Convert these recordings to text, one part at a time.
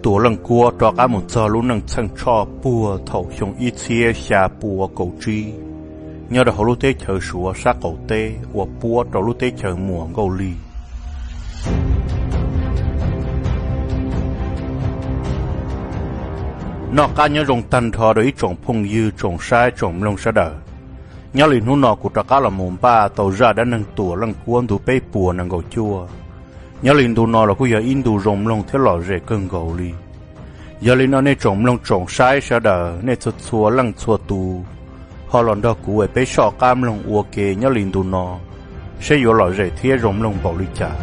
Tuam Leej Kuab rov qab mus txog lub neej txheej tshoj puag thaum xyoo ib txhiab xya pua kaum tsib, nyob rau hauv lub teb chaws Suav sab qaum teb uas puab rau lub teb chaws Muas Nkauj Lig. Noj qab nyob zoo tag nrho rau ib tsoom phooj ywg, tsoom saib, tsoom mloog sawv daws. Nyob li hnub no kuv rov qab los mus npaj tau zaj dab neeg Tuam Leej Kuab ntu peb puas nees nkaum cuaj. Nyob li ntu no los kuj yog ib ntu zoo mloog thiab lom zem kawg nkaus li. Yog li no nej tsoom mloog tsoom saib sawv daws, nej txhua txhua leej txhua tus ho los nrog kuv es peb soj qab mloog ua ke nyob li ntu no, saib yuav lom zem thiab zoo mloog npaum li cas.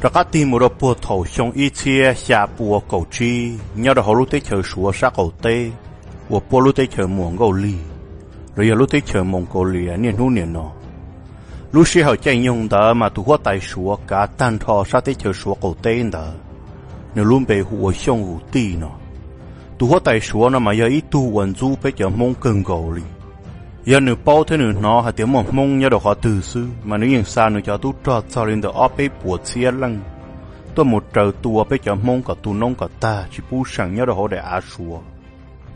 Rov qab tig mus rau puag thaum xyoo ib txhiab xya pua kaum tsib nyob rau hauv lub teb chaws Suav sab qaum teb uas puab lub teb chaws Muas Nkauj Lig, los yog lub teb chaws Moos Kaus Lias niaj hnub niam no. Lub sij hawm caij nyoog ntawd mas tus huab tais Suav kav tag nrho sab teb chaws Suav qaum teb ntawd, nws lub npe hu ua Xyooj Vus Tij no. Tus huab tais Suav no mas yog ib tug uas ntxub peb cov Hmoob kawg nkaus li. Yog nws paub thiab nws hnov hais tias muaj Hmoob nyob rau qhov twg xwb mas nws yeej xa nws cov tub rog txog li ntawm ob peb puas txhiab leej tuaj mus raws tua peb cov Hmoob kom tu noob kom tag tsis pub seem nyob rau hauv daim av Suav.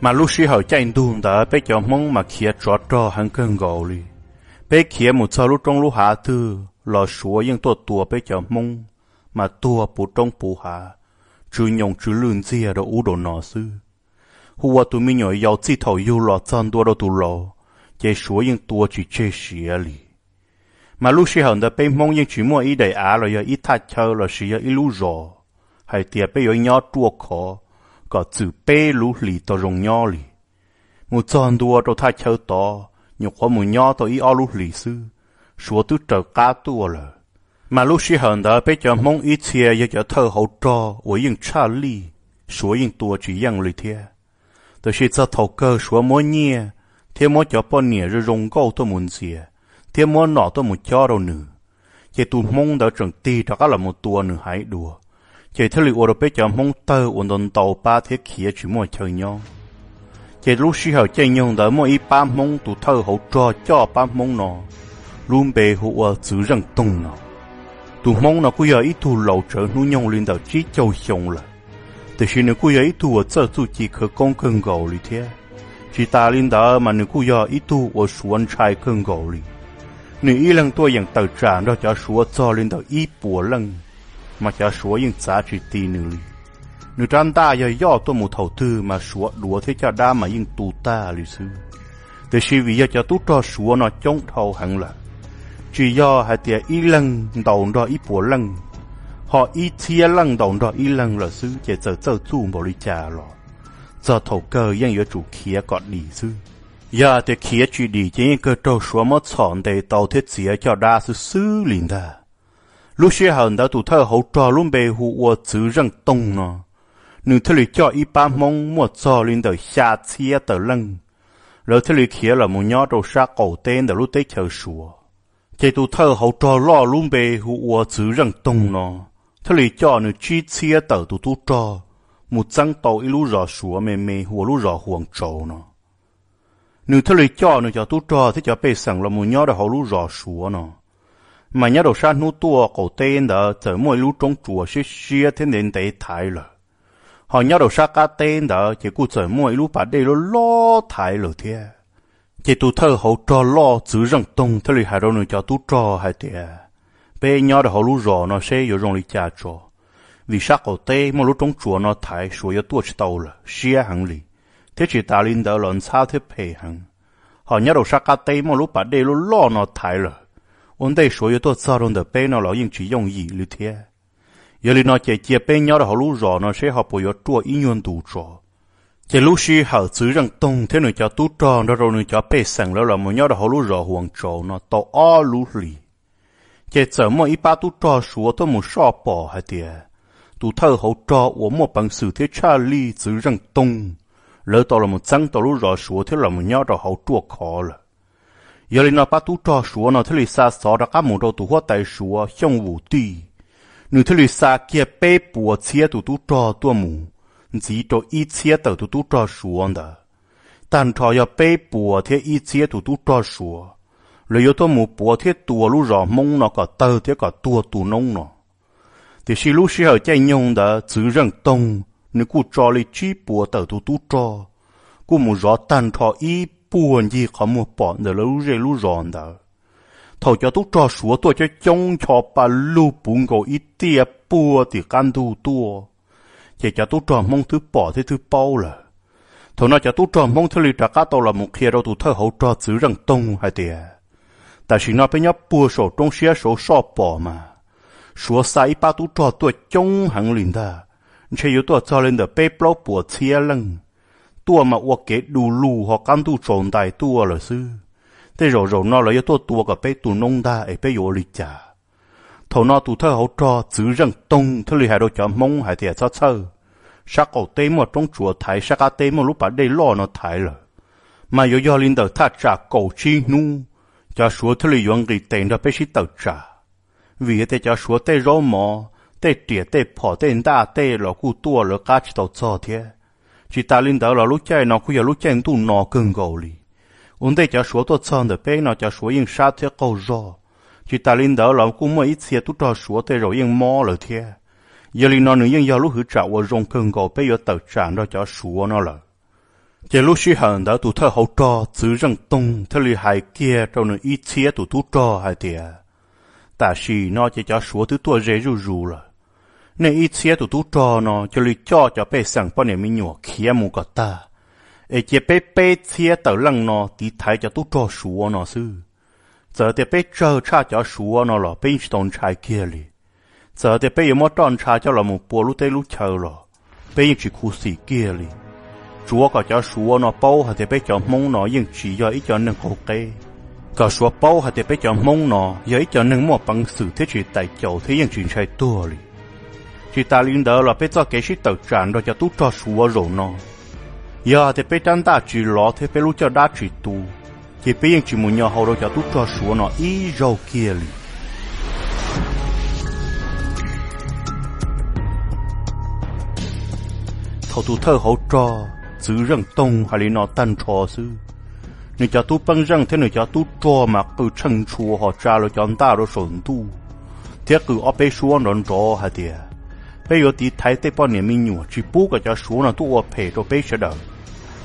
Mas lub sij hawm caij ntuj ntawd peb cov Hmoob mas khiav tsov rog heev kawg nkaus li. Peb khiav mus txog lub roob lub hav twg los Suav yeej tuaj tua peb cov Hmoob, mas tuag puv roob puv hav, tsw nyoos tsw lwj ntxiag rau ub rau no xwb. Hu ua tus me nyuam yaus txij thaum yug los txog ntua rau tus laus, ces Suav yeej tua tsis tseg siav li. Mas lub sij hawm ntawd peb Hmoob yeej tsis muaj ib daim av los yog ib thaj chaw los sis yog ib lub zos hais tias peb yuav nyob ruaj khov kom txwm peb lub hlis tau zoo nyob li. Mus txog ntua rau thaj chaw tod, nyuam qhuav mus nyob tau ib ob lub hlis xwb, Suav twb raws qab tuaj lawm. Mas lub sij hawm ntawd peb cov Hmoob ib txhia yog cov thawj hauv rog uas yeej tshaj lij, Suav yeej tua tsis yeej li thiab. Tiam sis txog thaum kawg Suav muab nyiaj thiab muab cov poj niam zoo zoo nkauj tuaj mus ntxias thiab muab nom tuaj mus cob rau nws, ces tus Hmoob ntawd tseem tig rov qab los mus tua nws haiv dua, ces thiaj li ua rau peb cov Hmoob tawg ua ntau ntau pab thiab khiav tsis muaj chaw nyob. Ces lub sij hawm caij nyoog ntawd muaj ib pab Hmoob tus thawj hauv rog coj pab Hmoob no, lub npe hu ua Txwv Zeej Toog no. Tus Hmoob no kuj yog ib tug laus tsawv hnub nyoog li ntawm tsib caug xyoo lawm, tiam sis nws kuj yog ib tug uas txawj txuj ci khawv koob kawg nkaus li thiab. Tsis tas li ntawd mas nws kuj yog ib tug uas Suav ntshai kawg nkaus li. Nws ib leeg tuaj yeem tawm tsam nrog cov Suav txog li ntawm ib puas leej, mas cov Suav yeej txav tsis ti nws li. Nws rab ntaj yog yoj tuaj mus thaum twg mas Suav duav thiab caj dab mas yeej tu tag li xwb. Tiam sis vim yog cov tub rog Suav no coob dhau heev lawm, tsis yog hais tias ib leeg ntaus nrog ib puas leej, ho ib txhiab leej ntaus nrog ib leeg lawm xwb, ces txawm txawj txuj npaum li cas los txog thaum kawg yeej yuav tsum khiav kom dim xwb. Yog tias khiav tsis dim ces yeej kawg raug Suav muab txhom ntes tau thiab txiav caj dab xwb xwb li ntag. Lub sij hawm ntawd tus thawj hauv rog lub npe hu ua Txwv Zeej Toog no, nws thiaj li coj ib pab Hmoob muaj txog li ntawm xya txhiab tawm leej, lawv thiaj li khiav los mus nyob rau sab qaum teb ntawm lub teb chaws Suav. Ces tus thawj hauv rog loj lub npe hu ua Txwv Zeej Toog no thiaj li coj nws tsib txhiab tawm tus tub rog mus txeeb tau ib lub zos Suav me me hu ua lub zos Huas Tsaus no. Nws thiaj li coj nws cov tub rog thiab cov pej xeem los mus nyob rau hauv lub zos Suav no. Mas nyob rau sab hnub tuaj qaum teb ntawd txawm muaj ib lub roob tsuas siab siab thiab ntev ntev thaiv lawm, ho nyob rau sab qab teb ntawd ces kuj txawm muaj ib lub pas dej loj loj thaiv lawm thiab. Ces tus thawj hauv rog loj Txwv Zeej Toog thiaj li hais rau nws cov tub rog hais tias, peb nyob rau hauv lub zos no seb yuav zoo li cas tso, vim sab qaum teb muaj lub roob tsuas no thaiv Suav yuav tuaj tsis tau lawm siab heev li, thiab tsis tas li ntawd los ntxhab thiab phem heev. Ho nyob rau sab qab teb muaj lub pas dej loj loj no thaiv lawm, ua ntej Suav yuav tuaj txog rau ntawm peb no los yeej tsis yooj yim li thiab. Yog li no ces cia peb nyob rau hauv lub zos no seb ho puas yuav ruaj ib nyuag ntus tso. Ces lub sij hawm Txwv Zeej Toog thiab nws cov tub rog nrog rau nws cov pej xeem lawv los mus nyob rau hauv lub zos Huas Tsaus no tau ob lub hlis, ces txawm muaj ib pab tub rog Suav tuaj mus soj pom hais tias, tus thawj hauv rog uas muaj peev xwm thiab tshaj lij Txwv Zeej Toog, lawv tau los mus txeeb tau lub zos Suav thiab los mus nyob rau hauv ruaj khov lawm. Yog li no pab tub rog Suav no thiaj li xa xov rov qab mus rau tus huab tais Suav Xyooj Vus Tij, nws thiaj li xa kiag peb puas txhiab tus tub rog tuaj mus ntxiv rau ib txhiab tawm tus tub rog Suav ntawd. tag nrho yog peb puas thiab ib txhiab tus tub rog Suav, lawv yuav tuaj mus puav thiab tua lub zos Hmoob no kom tawg thiab kom tuag tu noob no. Tiam sis lub sij hawm caij nyoog ntawd Txwv Zeej Toog nws kuj tso li tsib puas tawm tus tub rog, kuj mus zov tag nrho ib puag ncig qhov muag pom ntawm lawv lub zej lub zos ntawd. Thaum cov tub rog Suav tuaj coob coob ncho pa lug puv nkaus ib tiaj puag tim qab ntug tuaj, ces cov tub rog Hmoob twb pom thiab twb paub lawm. Thaum no cov tub rog Hmoob thiaj li rov qab tau los mus qhia rau tus thawj hauv rog Txwv Zeej Toog hais tias, tam sim no peb nyob puag saum roob siab saud soj pom mas, Suav xa ib pab tub rog tuaj coob heev li ntag, ntshe yuav tuaj txog li ntawm peb plaub puas txhiab leej. Tuaj mas ua kev du lug ho qab ntuj tsaus ntais tuaj lawm xwb. Tej zaum zaum no lawv yuav tuaj tua kom peb tu noob ntag es peb yuav ua li cas? Thaum no tus thawj hauv rog Txwv Zeej Toog thiaj li hais rau cov Hmoob hais tias, txhob txhawj, sab qaum teb muaj roob tsuas thaiv, sab qab teb muaj lub pas dej loj no thaiv lawm, mas yuav yog li ntawm thaj tsam kaum tsib hnub, cov Suav thiaj li yuav nqis tes nrog peb sib tawm tsam. Vim hais tias cov Suav tej zaub mov, tej riam tej phom tej ntaj tej los kuj tuaj lawv qab tsis tau txog thiab. Tsis tas li ntawd los lub caij no kuj yog lub caij ntuj no kawg nkaus li. Ua ntej cov Suav tuaj txog ntawm peb no cov Suav yeej sab thiab qaug zog. Tsis tas li ntawd los kuj muaj ib txhia tub rog Suav tej zaum yeej mob lawm thiab. Yog li no nws yeej yog lub hwv tsam uas zoo kawg nkaus peb yuav tawm tsam nrog cov Suav no lawm. Ces lub sij hawm ntawd tus thawj hauv rog Txwv Zeej Toog thiaj li hais kiag rau nws ib txhiab tus tub rog hais tias, tam sim no ces cov Suav twb tuaj ze zuj zus lawm. Nej ib txhiab tus tub rog no cia li coj cov pej xeem poj niam me nyuam khiav mus kom tag, es cia peb peb txhiab tawm leej no tiv thaiv cov tub rog Suav no xwb. Txawm tias peb tsawg tshaj cov Suav no los peb yeej tsis tau ntshai kiag li. Txawm tias peb yuav muab roj ntsha coj los mus pua lub teb lub chaw los peb yeej tsis khuv xim kiag li. Tsuav kom cov Suav no paub hais tias peb cov Hmoob no yeej tsis yog ib co neeg qaug qeb, kom Suav paub hais tias peb cov Hmoob no yog ib co neeg muaj peev xwm thiab tsis tais caus thiab yeej tsis ntshai tuag li. Tsis tas li ntawd los peb txoj kev sib tawm tsam nrog cov tub rog Suav zaum no, yog hais tias peb rab ntaj tsis lov thiab peb lub caj dab tsis tu, ces peb yeej tsis mus nyo hau rau cov tub rog Suav no ib zaug kiag li. Thaum tus thawj hauv rog Txwv Zeej Toog hais li no tag nrho xwb, nws cov tub peeb zeej thiab nws cov tub rog mas qw tsheej ntshua ho tsa lawv cov ntaj rau saum ntuj, thiab qw ob peb suab nrov nrov hais tias, peb yuav tiv thaiv tej poj niam me nyuam tsis pub kom cov Suav no tuaj ua phem rau peb sawv daws,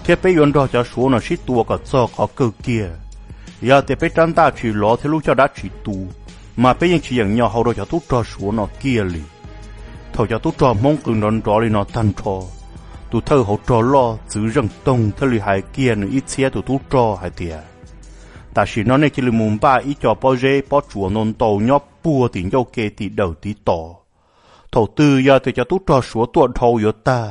thiab peb yuav nrog cov Suav no sib tua kom txog qhov kawg kiag. Yog tias peb rab ntaj tsis lov thiab lub caj dab tsis tu, mas peb yeej tsis yeem nyo hau rau cov tub rog Suav no kiag li. Thaum cov tub rog Hmoob qw nrov nrov li no tag nrho, tus thawj hauv rog loj Txwv Zeej Toog thiaj li hais kiag nws ib txhiab tus tub rog hais tias, tam sim no nej cia li mus npaj ib co pob zeb pob tsuas ntau ntau nyob puag tim ncauj ke tim dawm tiv tos. Thaum twg yog tias cov tub rog Suav tuaj dhau yuav tag,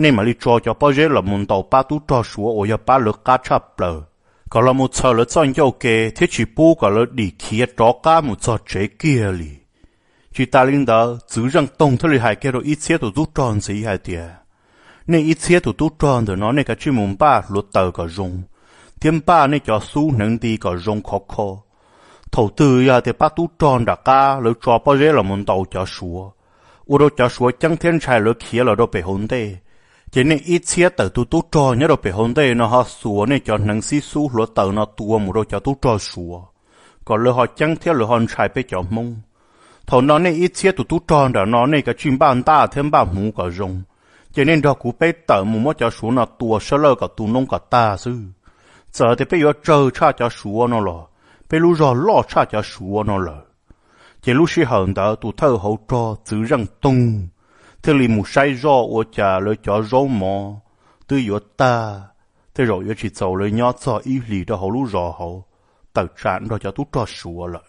nej mam li tso cov pob zeb los mus ntaus pab tub rog Suav uas yog pab lawv qab tshaj plaws, kom los mus txhaws lawv txoj ncauj ke thiab tsis pub kom lawv dim khiav rov qab mus txog tsev kiag li. Tsis tas li ntawd, Txwv Zeej Toog thiaj li hais kiag rau ib txhiab tus tub rog ntxiv hais tias, nej ib txhiab tus tub rog ntawm no nej kav tsij mus npaj hluav taws kom zoo, thiab npaj nej cov xub hneev nti kom zoo khov kho. Thaum twg yog hais tias pab tub rog nram qab lawv tso pob zeb los mus ntaus cov Suav, ua rau cov Suav ceeb thiab ntshai lawv khiav los rau pem hauv ntej, ces nej ib txhiab tawm tus tub rog nyob rau pem hauv ntej no ho xuas nej cov hneev xib xub hluav taws no tua mus rau cov tub rog Suav, kom lawv ho ceeb thiab lawv ho ntshai peb cov Hmoob. Thaum no nej ib txhiab tus tub rog nram no nej kav tsij npaj ntaj thiab npaj hmuv kom zoo, ces nej nrog kuv peb tawm mus muab cov Suav no tua sab lawj kom tu noob kom tag xwb. Txawm tias peb yuav tsawg tshaj cov Suav no los peb lub zog loj tshaj cov Suav no lawm. Ces lub sij hawm ntawd tus thawj hauv rog Txwv Zeej Toog thiaj li mus saib zoj ua cas lawv cov zaub mov twb yuav tag, tej zaum yuav tsis txaus lawv nyob txog ib hlis rau hauv lub zos hauv, tawm tsam nrog cov tub rog Suav lawm.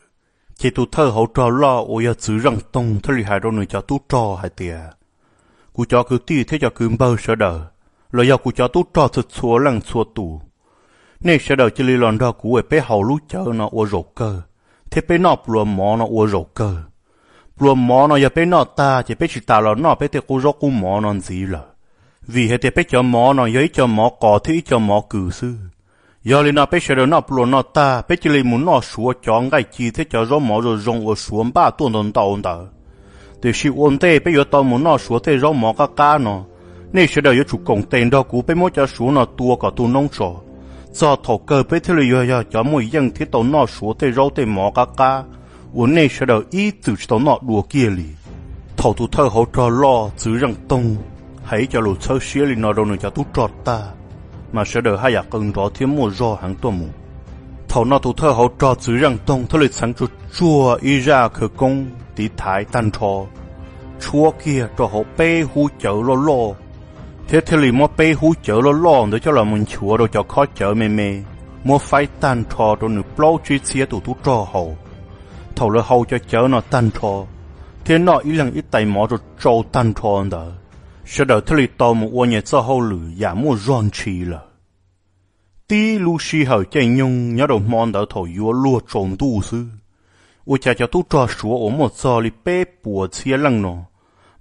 Ces tus thawj hauv rog loj uas yog Txwv Zeej Toog thiaj li hais rau nws cov tub rog hais tias, kuv cov kwv tij thiab cov kwv npawg sawv daws, los yog kuv cov tub rog txhua txhua leej txhua tus, nej sawv daws cia li los nrog kuv es peb haus lub cawv no ua zaum kawg, thiab peb noj pluas mov no ua zaum kawg. Pluas mov no yog peb noj tag ces peb tsis tas los noj peb tej qub zaub qub mov no ntxiv lawm, vim hais tias peb cov mov no yog ib co mov qos thiab ib co mov kws xwb. Yog li no peb sawv daws noj pluas no tag peb cia li mus noj Suav cov nqaij ci thiab cov zaub mov zoo zoo uas Suav npaj tuaj ntau ntau ntawd. Tiam sis ua ntej peb yuav tau mus noj Suav tej zaub mov qab qab no, Nej sawv daws yuav tsum koom tes nrog kuv peb muab cov Suav no tua kom tu noob tso. Txog thaum kawg peb thiaj li yuav yog cov muaj yeej thiab tau noj Suav tej zaub tej mov qab qab uas nej sawv daws ib txwm tsis tau noj dua kiag li. Thaum tus thawj hauv rog loj txwv Zeej Toog hais ib co lus txhawb siab li no rau nws cov tub rog tag, mas sawv daws haj yam qw nrov thiab muaj zog heev tuaj mus. Thaum no tus thawj hauv rog txwv Zeej Toog thiaj li txheev tsuag tsuag ib zaj khawv koob tiv thaiv tag nrho, tshuab kiag rau hauv peb hub cawv loj loj, thiab thiaj li muab peb hub cawv loj loj ntawd coj los mus nchuav rau cov khob cawv me me, muab faib tag nrho rau nws plaub tsib txhiab tus tub rog haus. Thaum lawv haus cov cawv no tag nrho, thiab noj ib leeg ib tais mov rau tsau tag nrho ntawd, sawv daws thiaj li tau mus ua nyias txoj hauj lwm yam muaj zog ntshis lawm. Tib lub sij hawm caij nyoog nyob rau hmo ntawd thaum yuav luag tsaus ntuj xwb, ua cas cov tub rog Suav uas muaj txog li peb puas txhiab leej no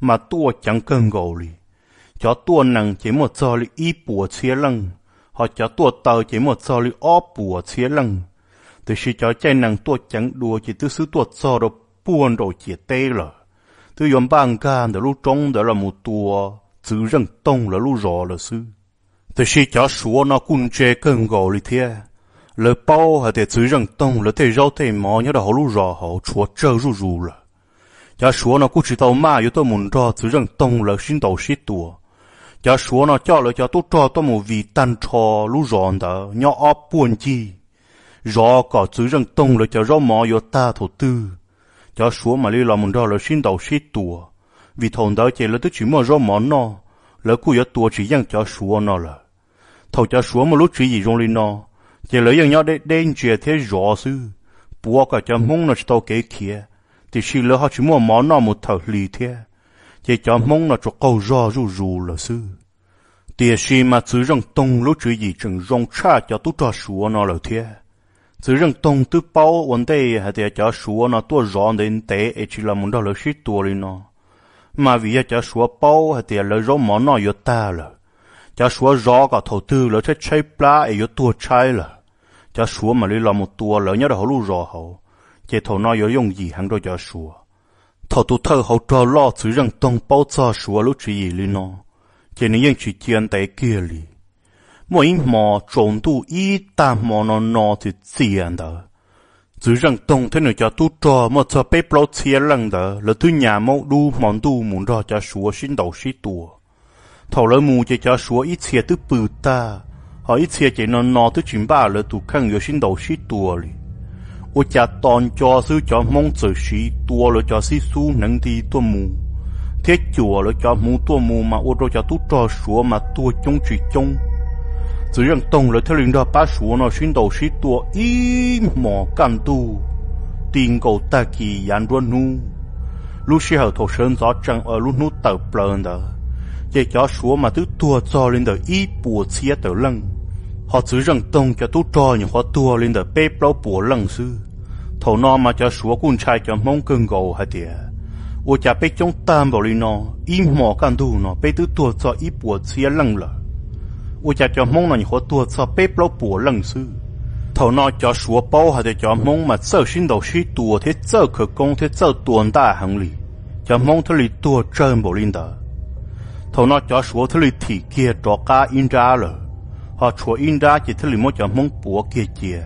mas tuaj ceev kawg nkaus li. Cov tuaj nees ces muaj txog li ib puas txhiab leej, ho cov tuaj taw ces muaj txog li ob puas txhiab leej. Tiam sis cov caij nees tuaj ceev dua ces twb xwb tuaj txog rau puag nraum ciam teb lawm, twb yuav npaj nkag ntawm lub roob ntawd los mus tua txwv Zeej Toog lawv lub zos lawm xwb. Tiam sis cov Suav no kuj ntse kawg nkaus li thiab, lawv paub hais tias txwv Zeej Toog lawv tej zaub tej mov nyob rau hauv lub zos hauv tshuav tsawg zuj zus lawm. Cov Suav no kuj tsis tau maj yuav tuaj mus nrog txwv Zeej Toog lawv sib ntaus sib tua. Cov Suav no coj lawv cov tub rog tuaj mus vij tag nrho lub zos ntawd nyob ob puag ncig, zov kom txwv Zeej Toog lawv cov zaub mov yuav tag thaum twg, cov Suav mam li los mus nrog lawv sib ntaus sib tua. Vim thaum ntawd ces lawv twb tsis muaj zaub mov noj, lawv kuj yuav tua tsis yeej cov Suav no lawm. Thaum cov Suav muaj lub tswv yim zoo li no, ces lawv yeej nyob deb deb ntsia thiab zov xwb, puav kom cov Hmoob no tsis tau kev khiav, tiam sis lawv ho tsis muaj mov noj mus thawm hli thiab, ces cov Hmoob no tsuas qaug zog zuj zus lawm xwb. Tiam sis mas txwv Zeej Toog lub tswv yim tseem zoo tshaj cov tub rog Suav no lawm thiab. Txwv Zeej Toog twb paub ua ntej hais tias cov Suav no tuaj zov ntev ntev es tsis los mus nrog lawv sib tua li no, mas vim yog cov Suav paub hais tias lawv zaub mov noj yuav tag lawm. Cov Suav zov kom thaum twg lawv tshaib tshaib plab es yuav tuag tshaib lawm, cov Suav mam li los mus tua lawv nyob rau hauv lub zos hauv, ces thaum no yuav yooj yim heev rau cov Suav. Thaum tus thawj hauv rog loj txwv Zeej Toog paub txog Suav lub tswv yim li no, ces nws yeej tsis cia ntev kiag li. Muaj ib hmo tsaus ntuj ib tag hmo no no txias txias ntawd, txwv Zeej Toog thiab nws cov tub rog muaj txog peb plaub txhiab leej ntawd lawv twb nyas maub dub hmo ntuj mus nrog cov Suav sib ntaus sib tua. Thaum lawv mus ces cov Suav ib txhia twb pw tag, ho ib txhia ces no no twb tsis npaj lawv tus kheej yuav sib ntaus sib tua li. Ua cas tos nco xwb cov Hmoob txawm siv tua lawv cov xib xub hneev nti tuaj mus, thiab cuam lawv cov hmuv tuaj mus mas ua rau cov tub rog Suav mas tuag coob tsis coob. Txwv Zeej Toog lawv thiaj li nrog pab Suav no sib ntaus sib tua ib hmos kaj ntug, ti nkaus tag kis yav nruab hnub. Lub sij hawm thaum sawv ntxov tsees ua lub hnub tawm plaws ntawd, ces cov Suav mas twb tuag txog li ntawm ib puas txhiab tawm leej, ho txwv Zeej Toog cov tub rog nyuam qhuav tuag li ntawm peb plaub puas leej xwb. Thaum no mas cov Suav kuj ntshai cov Hmoob kawg nkaus hais tias, ua cas peb coob tag npaum li no, ib hmos kaj ntug no peb twb tuag txog ib puas txhiab leej lawm, ua cas cov Hmoob no nyuam qhuav tuag txog peb plaub puas leej xwb. Thaum no cov Suav paub hais tias cov Hmoob mas txawj sib ntaus sib tua thiab txawj khawv koob thiab txawj tua ntaj heev li, cov Hmoob thiaj li tuag tsawg npaum li ntawd. Thaum no cov Suav thiaj li thim kiag rov qab ib nrab lawm, ho tshuav ib nrab ces thiaj li muab cov Hmoob puav kiag cia.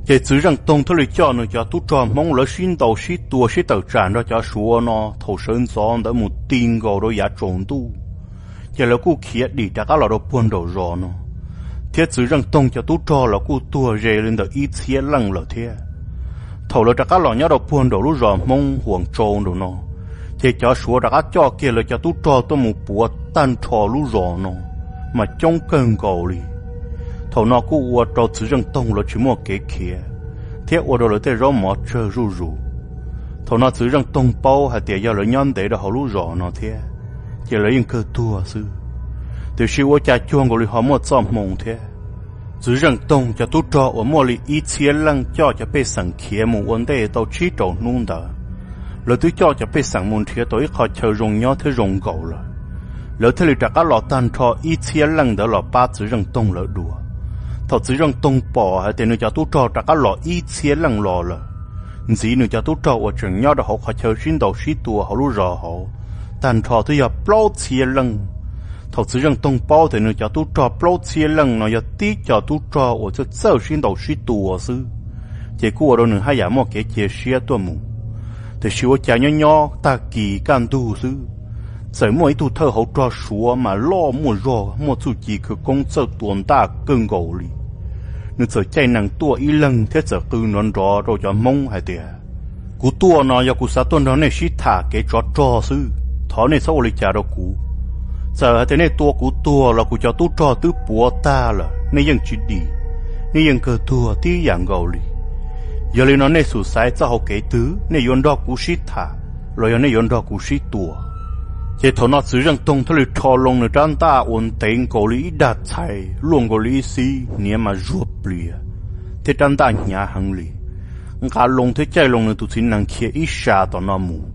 Ces txwv Zeej Toog thiaj li coj nws cov tub rog Hmoob lawv sib ntaus sib tua sib tawm tsam nrog cov Suav no thaum sawv ntxov ntawd mus ti nkaus rau yav tsaus ntuj, ces lawv kuj khiav dim rov qab los rau puag nraum zos no, thiab txwv Zeej Toog cov tub rog los kuj tuag ze li ntawm ib txhiab leej lawm thiab. Thaum lawv rov qab los nyob rau puag nraum lub zos Hmoob Huas Tsau nraum no, ces cov Suav rov qab coj kiag lawv cov tub rog tuaj mus puav tag nrho lub zos no, mas coob kawg nkaus li. Thaum no kuj ua rau txwv Zeej Toog lawv tsis muaj kev khiav, thiab ua rau lawv tej zaub mov tsawg zuj zus. Thaum no txwv Zeej Toog paub hais tias yog lawv nyob ntev rau hauv lub zos no thiab, ces lawv yeej kawg tuag xwb. Tiam sis ua cas cuag nkaus li ho muaj txoj hmoo thiab. Txwv Zeej Toog cov tub rog uas muaj li ib txhiab leej coj cov pej xeem khiav mus ua ntej tau tsib rau hnub ntawd, lawv twb coj cov pej xeem mus nrhiav tau ib qho chaw zoo nyob thiab zoo nkaus lawm. Lawv thiaj li rov qab los tag nrho ib txhiab leej ntawd los pab txwv Zeej Toog lawv dua. Thaum txwv Zeej Toog pom hais tias nws cov tub rog rov qab los ib txhiab leej los lawm, ntxiv nws cov tub rog uas tseem nyob rau hauv qhov chaw sib ntaus sib tua hauv lub zos hauv, tag nrho twb yog plaub txhiab leej. Thaum Txwv Zeej Toog paub tias nws cov tub rog plaub txhiab leej no yog tib co tub rog uas txawj txawj sib ntaus sib tua xwb, ces kuj ua rau nws haj yam muaj kev cia siab tuaj mus. Tiam sis ua cas nyob nyob tag kis kaj ntug xwb, txawm muaj ib tug thawj hauv rog Suav mas loj muaj zog, muaj txuj ci khawv koob, txawj tua ntaj kawg nkaus li. Nws txawm caij nees tuaj ib leeg thiab txawm qw nrov nrov rau cov Hmoob hais tias, kuv tuaj no yog kuv xav tuaj nrog nej sib tham kev tsov rog xwb, thov nej txhob ua li cas rau kuv. Txawm hais tias nej tua kuv tuag los kuv cov tub rog twb puav tag lawm, nej yeej tsis dim, nej yeej kawg tuag tib yam nkaus li. Yog li no nej xub xaiv txoj hau kev twg, nej yuav nrog kuv sib tham los yog nej yuav nrog kuv sib tua? Ces thaum no Txwv Zeej Toog thiaj li rho loo nws rab ntaj uas ntev nkaus li ib dag txhais, luaj nkaus li ib xib, hniav mas zuag plias, thiab rab ntaj hnyav heev li, nqa loo thiab caij loo nws tus txiv nees khiav ib sab tom no mus.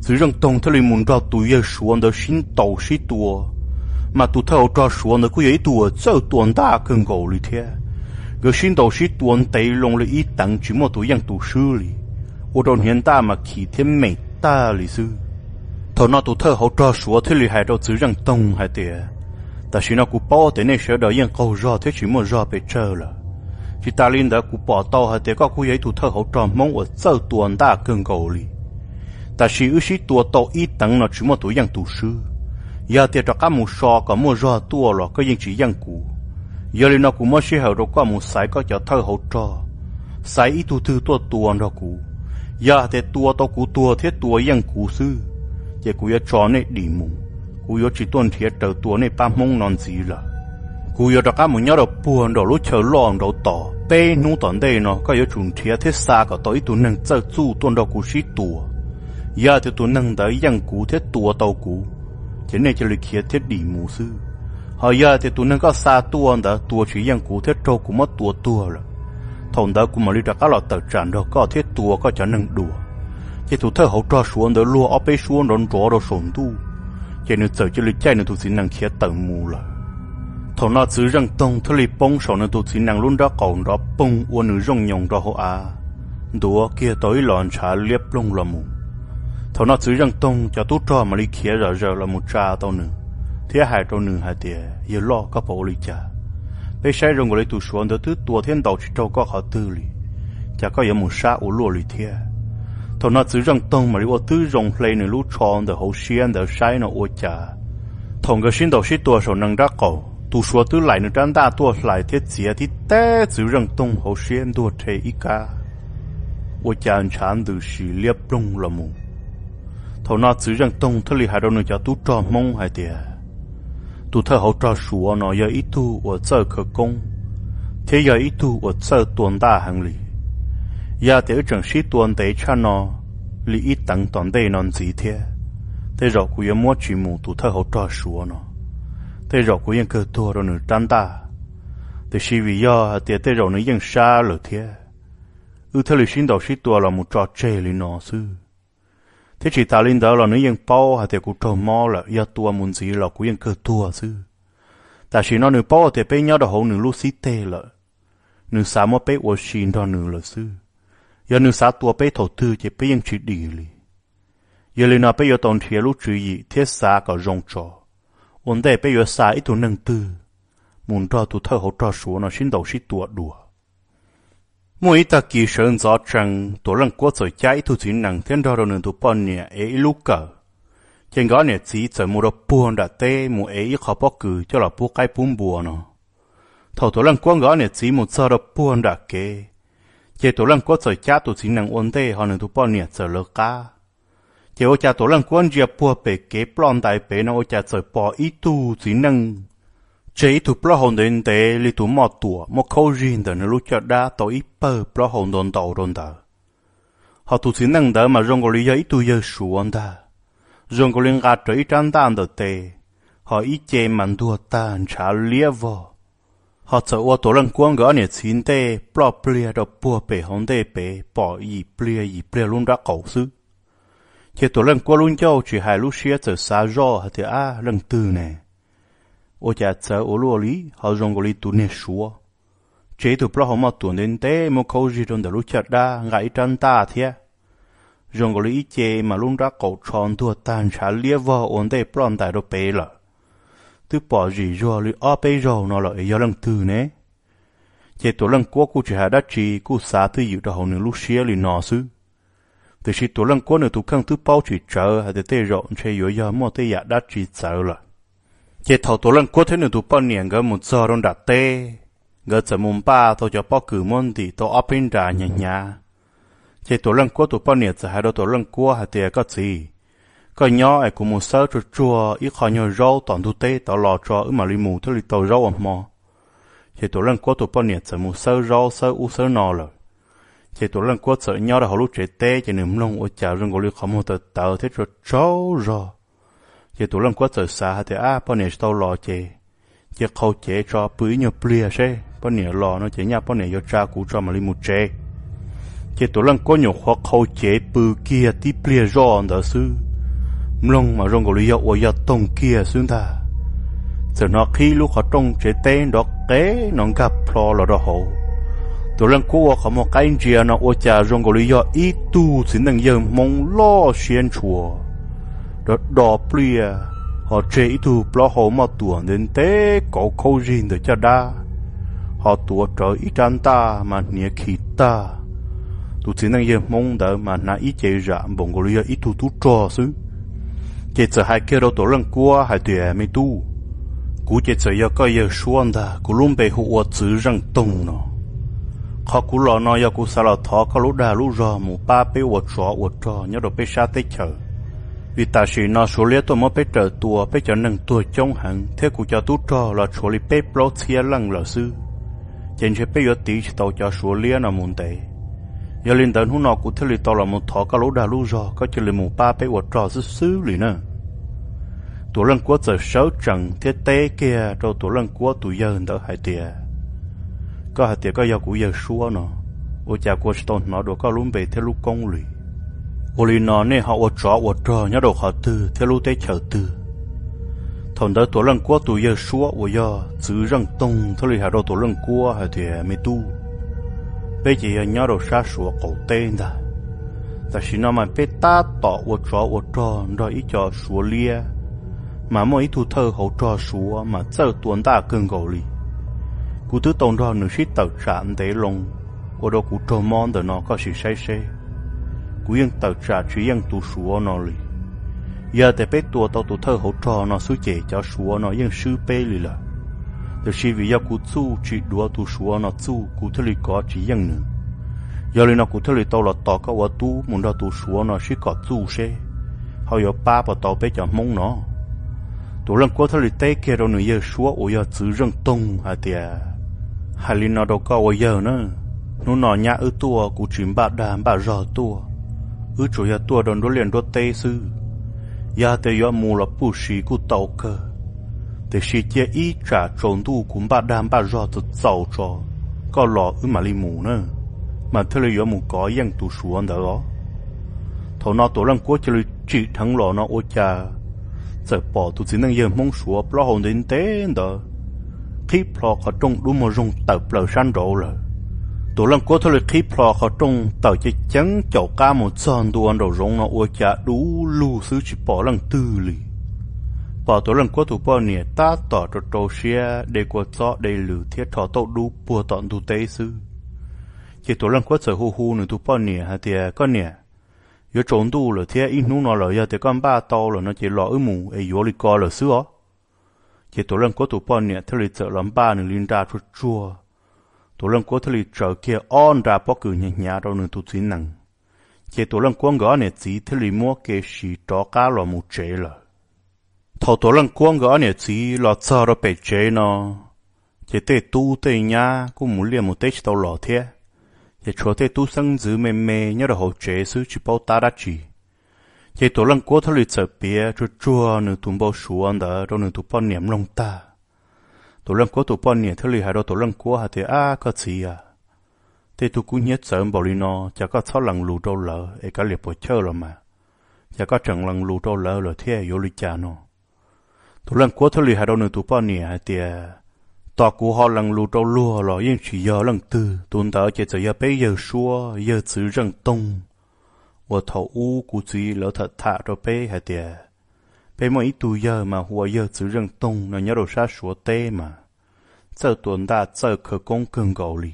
Txwv Zeej Toog thiaj li mus nrog tus yawg Suav ntawd sib ntaus sib tua, mas tus thawj hauv rog Suav ntawd kuj yog ib tug uas txawj tua ntaj kawg nkaus li thiab. Nkawd sib ntaus sib tua ntev loo li ib teev tsis muaj tus yeej tus swb li, ua rau hniav ntaj mas khim thiab mem tag li xwb. Thaum no tus thawj hauv rog Suav thiaj li hais rau Txwv Zeej Toog hais tias, tam sim no kuv paub tias nej sawv daws yeej qaug zog thiab tsis muaj zog pes tsawg lawm. Tsis tas li ntawd kuv pom tau hais tias koj kuj yog ib tug thawj hauv rog Hmoob uas txawj tua ntaj kawg nkaus li. Tam sim wb sib tua tau ib teev no tsis muaj tus yeej tus swb. Yog tias rov qab mus so kom muaj zog tuaj los koj yeej tsis yeej kuv. Yog li no kuv muab sij hawm rau koj mus xaiv koj cov thawj hauv rog, xaiv ib tug twg tuaj tua nrog kuv. Yog hais tias tua tau kuv tuag thiab tua yeej kuv xwb, ces kuv yuav tso nej dim mus. Kuv yuav tsis tuaj nrhiav raws tua nej pab Hmoob no ntxiv lawm. Kuv yuav rov qab mus nyob rau puag nraum lub chaw loj nraud tos. Peb hnub tom ntej no koj yuav tsum nrhiav thiab xa kom tau ib tug neeg txawj txuj tuaj nrog kuv sib tua. Yog tias tus neeg ntawd yeej kuv thiab tua tau kuv, ces nej cia li khiav thiab dim mus xwb. Ho yog tias tus neeg koj xa tuaj ntawd tua tsis yeej kuv thiab raug kuv muab tua tuag lawm, thaum ntawd kuv mam li rov qab los tawm tsam nrog koj thiab tua koj cov neeg dua. Ces tus thawj hauv rog Suav ntawd luag ob peb suab nrov nrov rau saum ntuj, ces nws txawm cia li caij nws tus txiv nees khiav tawm mus lawm. Thaum no Txwv Zeej Toog thiaj li poob saum nws tus txiv nees lub nrab qaum nrov poog ua nws zooj nyoos rau hauv av, ntuav kiag tau ib los ntshav liab ploog los mus. Thaum no Txwv Zeej Toog cov tub rog mam li khiav zom zaws los mus tsa tau nws, thiab hais rau nws hais tias, yawg loj, koj puas ua li cas? Peb saib zoo nkaus li tus Suav ntawd twb tua thiab ntaus tsis raug koj qhov twg li, cas koj yuav mus sab ua luaj li thiab? Thaum no Txwv Zeej Toog mam li ua tib zoo hle nws lub tsho ntawm hauv siab ntawd saib no ua cas, thaum nkawd sib ntaus sib tua saum nees nrab qaum, tus Suav twb laim nws rab ntaj tuaj hlais thiab txiav tib teb Txwv Zeej Toog hauv siab ntuag rhe ib kab, ua cas ntshav ntws si liab ploog los mus. Thaum no Txwv Zeej Toog thiaj li hais rau nws cov tub rog Hmoob hais tias, tus thawj hauv rog Suav no yog ib tug uas txawj khawv koob, thiab yog ib tug uas txawj tua ntaj heev li. Yog tias wb tseem sib tua ntev tshaj no li ib teev tom ntej no ntxiv thiab, tej zaum kuv yuav muab tsis mus tus thawj hauv rog Suav no, tej zaum kuv yeej kawg tuag rau nws rab ntaj. Tiam sis vim yog hais tias tej zaum nws yeej sab lawm thiab, wb thiaj li sib ntaus sib tua los mus tso tseg li no xwb. Thiab tsis tas li ntawd los nws yeej paub hais tias kuv raug mob lawm, yog tua mus ntxiv los kuv yeej kawg tuag xwb. Tam sim no nws paub tias peb nyob rau hauv nws lub xib teg lawm, nws xav muab peb ua si nrog nws lawm xwb. Yog nws xav tua peb thaum twg ces peb yeej tsis dim li. Yog li no peb yuav tau nrhiav lub tswv yim thiab xav kom zoo tso, ua ntej peb yuav xa ib tug neeg twg mus nrog tus thawj hauv rog Suav no sib ntaus sib tua dua. Muaj ib tag kis sawv ntxov tsees, Tuam Leej Kuab txawm cab ib tug txiv nees thiab nrog rau nws tus poj niam ev ib lub kawm. Ces nkawd ob niam txiv txawm mus rau puag nram teb mus ev ib qho pob kws coj los pub qaib pub npua no. Thaum Tuam Leej Kuab nkawd ob niam txiv mus txog rau puag nram kev, ces Tuam Leej Kuab txawm cab tus txiv nees ua ntej ho nws tus poj niam txawm lawv qab. Ces ua cas Tuam Leej Kuab ntsia puag pem kev ploj ntais pem no ua cas txawm pom ib tug txiv neej tseg ib tug plaub hau ntev ntev li tus moj tuam muab khaub zig ntawm nws lub caj dab tau ib pawg plaub hau ntau ntau rau ntawd. Ho tus txiv neej ntawd mas zoo nkaus li yog ib tug yawg Suav ntag, zoo nkaus li nqa rawv ib rab ntaj ntawm tes, ho ib ce mas ntuag tag ntshav liab vog. Ho txawm ua Tuam Leej Kuab nkawd ob niam txiv ntej ploj pliag rau puag pem hauv ntej pem pom yim pliag yim pliag lub nrab qaum xwb. Ces Tuam Leej Kuab lub ncauj tsis hais lub siab txawm xav zoj hais tias, ab, leej twg ne? Ua cas txawv ua luaj li ho zoo nkaus li tus niag Suav, tseg ib tug plaub hau moj tuam ntev ntev muab khaub zig rau ntawm lub caj dab, nqa ib rab ntaj thiab, zoo nkaus li ib ce mas lub nrab qaum tsho ntuag tag ntshav liab vog ua ntej ploj ntais rau pem lawm. twb pom zim zuag li ob peb zaug no lawm es yog leej twg ne? Ces Tuam Leej Kuab kuj tsis hais dab tsi, kuj xav twj ywm rau hauv nws lub siab li no xwb. Tiam sis Tuam Leej Kuab nws tus kheej twb paub tsis tsawv hais tias tej zaum ntshe yuav yog muaj tej yam dab tsi txawv lawm. Ces thaum Tuam Leej Kuab thiab nws tus poj niam nkawd mus txog rau nram teb, nkawd txawm mus npaj tau cov pob kws muab ntim tau ob peb nra hnyav hnyav. Ces Tuam Leej Kuab tus poj niam txawm hais rau Tuam Leej Kuab hais tias, Koj txiv, koj nyob es kuv mus xawb tsuag tsuag ib qho nyuag zaub tom ntug teb tod los tso wb mam li mus thiaj li tau zaub ua hmo. Ces Tuam Leej Kuab tus poj niam txawm mus xawb zaub xawb ub xawb no lawm. Ces Tuam Leej Kuab txawm nyob rau hauv lub tsev teb ces nws mloog ua cas zoo nkaus li qhov muag tawv tawv thiab tsaug tsaug zog. Ces Tuam Leej Kuab txawm xav hais tias, Ab, poj niam tsis tau los ces cia qhau cev tso pw ib nyuag pliag seb poj niam los no ces nyaj poj niam yuav tsa kuv tso mam li mus tsev. Ces Tuam Leej Kuab nyuam qhuav qhau cev pw kiag tib pliag zoj ntawd xwb, mloog mas zoo nkaus li yog ua yog toog kiag xwb ntag. Txawm hnov qhib lub qhov rooj tsev teb nrov qev no nkag plho los rau hauv. Tuam Leej Kuab ua qhov muag qaib ntsia no ua cas zoo nkaus li yog ib tug txiv neej yawg Hmoob loj siab ntshua, do do pliaj, ho tseg ib tug plaub hau moj tuam ntev ntev kauv khaub zig ntawm caj dab, ho tuav rawv ib rab ntaj mas hniav khi tag. Tus txiv neej yawg Hmoob ntawd mas hnav ib ce zam npaum nkaus li yog ib tug tub rog xwb. Ces txawm hais kiag rau Tuam Leej Kuab hais tias, Me tub, kuv ces txawm yog koj yawg suab ntag, kuv lub npe hu ua Txwv Zeej Toog no. Qhov kuv los no yog kuv xav los thov koj lub dag lub zog mus pab peb ua tsov ua rog nyob rau peb sab teb chaws. Vim tam sim no Suav liab tuaj muab peb raws tua, peb cov neeg tuag coob heev thiab kuv cov tub rog los tshuav li peb plaub txhiab leej lawm xwb, ces ntshe peb yuav tiv tsis tau cov Suav liab no mus ntev. Yog li ntawd hnub no kuv thiaj li tau los mus thov koj lub dag lub zog, koj cia li mus pab peb ua rog xwb xwb li na. Tuam Leej Kuab txawm sawv tsees thiab teb kiag rau Tuam Leej Kuab tus yawg ntawd hais tias, Koj hais tias koj yog kuv yawg suab no, ua cas kuv tsis tau hnov dua koj lub npe thiab lub koob li? Ua li no nej ho ua tsov ua rog nyob rau qhov twg thiab lub teb chaws twg? Thaum ntawd Tuam Leej Kuab tus yawg suab uas yog Txwv Zeej Toog thiaj li hais rau Tuam Leej Kuab hais tias, Me tub, peb ces yog nyob rau sab Suav qaum teb ntag. Tam sim no mas peb tab tom ua tsov ua rog nrog ib co Suav liab, mas muaj ib tug thawj hauv rog Suav mas txawj tua ntaj kawg nkaus li. Kuv twb tau nrog nws sib tawm tsam ntev loo, ua rau kuv raug mob ntawm no koj sim saib seb. Kuv yeej tawm tsam tsis yeej tus Suav no li. Yog tias peb tua tau tus thawj hauv rog no xwb ces cov Suav no yeej swb peb li lawm. Tiam sis vim yog kuv txuj tsis duav tus Suav no txuj, kuv thiaj li kov tsis yeej nws. Yog li no kuv thiaj li tau los tos koj ua tub mus nrog tus Suav no sib kom txuj seb ho yuav pab puas tau peb cov Hmoob no. Tuam Leej Kuab thiaj li teb kiag rau nws yawg suab uas yog Txwv Zeej Toog hais tias, Hais li no rau koj ua yawg na, hnub no nyab wb tuaj kuv tsis npaj dag npaj zog tuaj, wb tsuas yog tuaj rau nruab liaj nruab teb xwb. Yog hais tias yuav mus los puj si kuj tau kawg, tiam sis cia ib tsam tsaus ntuj kuv npaj dag npaj zog txaus txaus tso, koj los wb mam li mus na, mas thiaj li yuav mus kov yeej tus Suav ntawd os. Thaum no Tuam Leej Kuab cia li tsim dheev los no ua cas txawm pom tus txiv neej yawg Hmoob Suav plaub hau ntev ntev ntawd qhib plho qhov rooj dub muag zoog tawm plaws sab nraud lawm. Tuam Leej Kuab thiaj li qhib plho qhov rooj tawm ceev ceev caum qab mus txog ntua nraum zoov no ua cas dub lug xwb tsis pom leej twg li. Pom Tuam Leej Kuab tus poj niam tab tom rau rau siab de kua txob de lws thiab rho tauj dub puag tom ntug teb xwb. Ces Tuam Leej Kuab txawm hu hu nws tus poj niam hais tias, Koj niam, yuav tsaus ntuj lawm thiab ib hnub no lawm, yog tias koj npaj tau lawm no ces los wb mus es yuav li ko lawm xwb os. Ces Tuam Leej Kuab tus poj niam thiaj li txawm los npaj nws li nra tsuag tsuag. Tuam Leej Kuab thiaj li tsaws kiag ob nra pob kws hnyav hnyav rau nws tus txiv nees. Ces Tuam Leej Kuab nkawd ob niam txiv thiaj li muab kev siv rov qab los mus tsev lawm. Thaum Tuam Leej Kuab nkawd ob niam txiv los txog rau pem tsev no, ces tej tub tej nyab kuj mus liaj mus teb tsis tau los thiab, ces tshuav tej tub xeeb ntxwv me me nyob rau hauv tsev xwb tsis paub tab dab tsi. Ces Tuam Leej Kuab thiaj li txawm piav tsuag tsuag nws tus npau suav ntawd rau nws tus poj niam mloog tag. Tuam Leej Kuab tus poj niam thiaj li hais rau Tuam Leej Kuab hais tias, Ab, koj txiv a, tej tug kub hnyiab txawv npaum li no, cas koj txhob lees lus rau lawv es kav liam puas chawj los mas, cas koj tseem lees lus rau lawv lawm thiab, yuav li cas no? Tuam Leej Kuab thiaj li hais rau nws tus poj niam hais tias, Tos kuv ho lees lus rau luag los yeej tsis yog leej twg, tus ntawd ces txawm yog peb yawg suab, yawg txwv Zeej Toog, uas thaum ub kuv txiv lawv tham tham rau peb hais tias Es muaj ib tug yawg mas hu ua yawg Txwv Zeej Toog no nyob rau sab Suav teb mas txawj tua ntaj txawj khawv koob kawg nkaus li.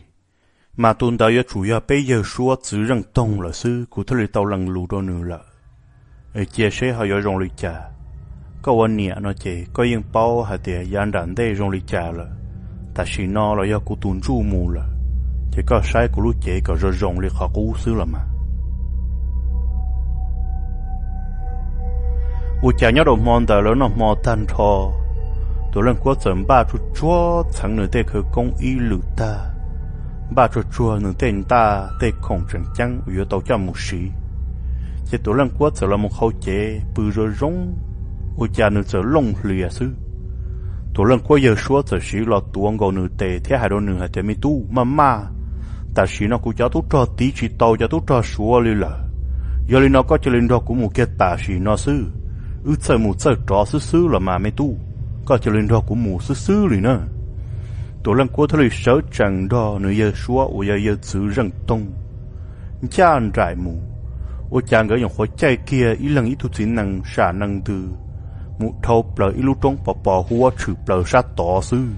Mas tus ntawd yuav tsum yog peb yawg suab Txwv Zeej Toog lawm xwb, kuv thiaj li tau lees lus rau nws lawm. Es cia seb ho yuav zoo li cas. Koj ua niam no ces koj yeej paub hais tias yav nram ntej zoo li cas lawm. Tam sim no los yog kuv tus ntsuj mus lawm, ces koj saib kuv lub cev kom zoo zoo li qhov qub xwb los mas. Ua cas nyob rau hmo ntawd lawv noj hmo tag nrho, Tuam Leej Kuab txawm npaj tsuag tsuag txheev nws tej khawv koob ib lwm tag, npaj tsuag tsuag nws tej ntaj tej khoom tseem ceeb uas yuav tau coj mus siv. Ces Tuam Leej Kuab txawm los mus qhau cev pw zoo zoo, ua cas nws txawm looj hlias xwb. Tuam Leej Kuab yawg suab txawm siv los tuav nkaus nws tes thiab hais rau nws hais tias, Me tub, maj maj, tam sim no kuv cov tub rog tiv tsis tau cov tub rog Suav li lawm. Yog li no koj cia li nrog kuv mus kiag tam sim no xwb. Wb txawj mus txawj rov xwb xwb los mas me tub, koj cia li nrog kuv mus xwb xwb li na. Tuam Leej Kuab thiaj li sawv tsees nrog nws yawg suab uas yog yawg Txwv Zeej Toog ncaj nraim mus. Ua cas nkawd nyuam qhuav caij kiag ib leeg ib tug txiv nees sam nees ntws mus dhau plaws ib lub roob pos pos huab tshwm plaws sab tod xwb,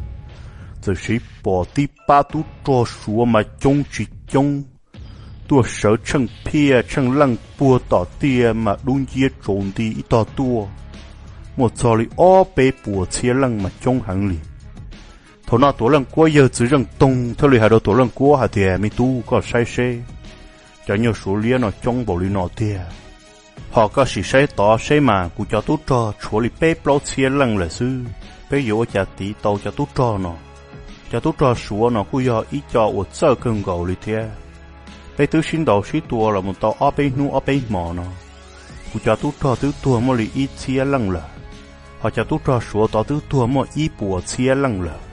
txawm siv pom tib pab tub rog Suav mas coob tsis coob tuaj sawv tsheej phiaj tsheej leej puag tom tiaj mas dub nciab tsaus nti ib tog tuaj, muaj txog li ob peb puas txhiab leej mas coob heev li. Thaum no Tuam Leej Kuab yawg Txwv Zeej Toog thiaj li hais rau Tuam Leej Kuab hais tias, Me tub, koj saib seb, cov nyuag Suav liab no coob npaum li no tiag, ho koj sim saib tod seb mas kuv cov tub rog tshuav li peb plaub txhiab leej lawm xwb, peb yuav ua cas tiv tau cov tub rog no? Cov tub rog Suav no kuj yog ib co uas txawj kawg nkaus li thiab. Peb twb sib ntaus sib tua los mus tau ob peb hnub ob peb hmos no, kuv cov tub rog twb tuag muaj li ib txhiab leej lawm, ho cov tub rog Suav tod twb tuag muaj ib puas txhiab leej lawm,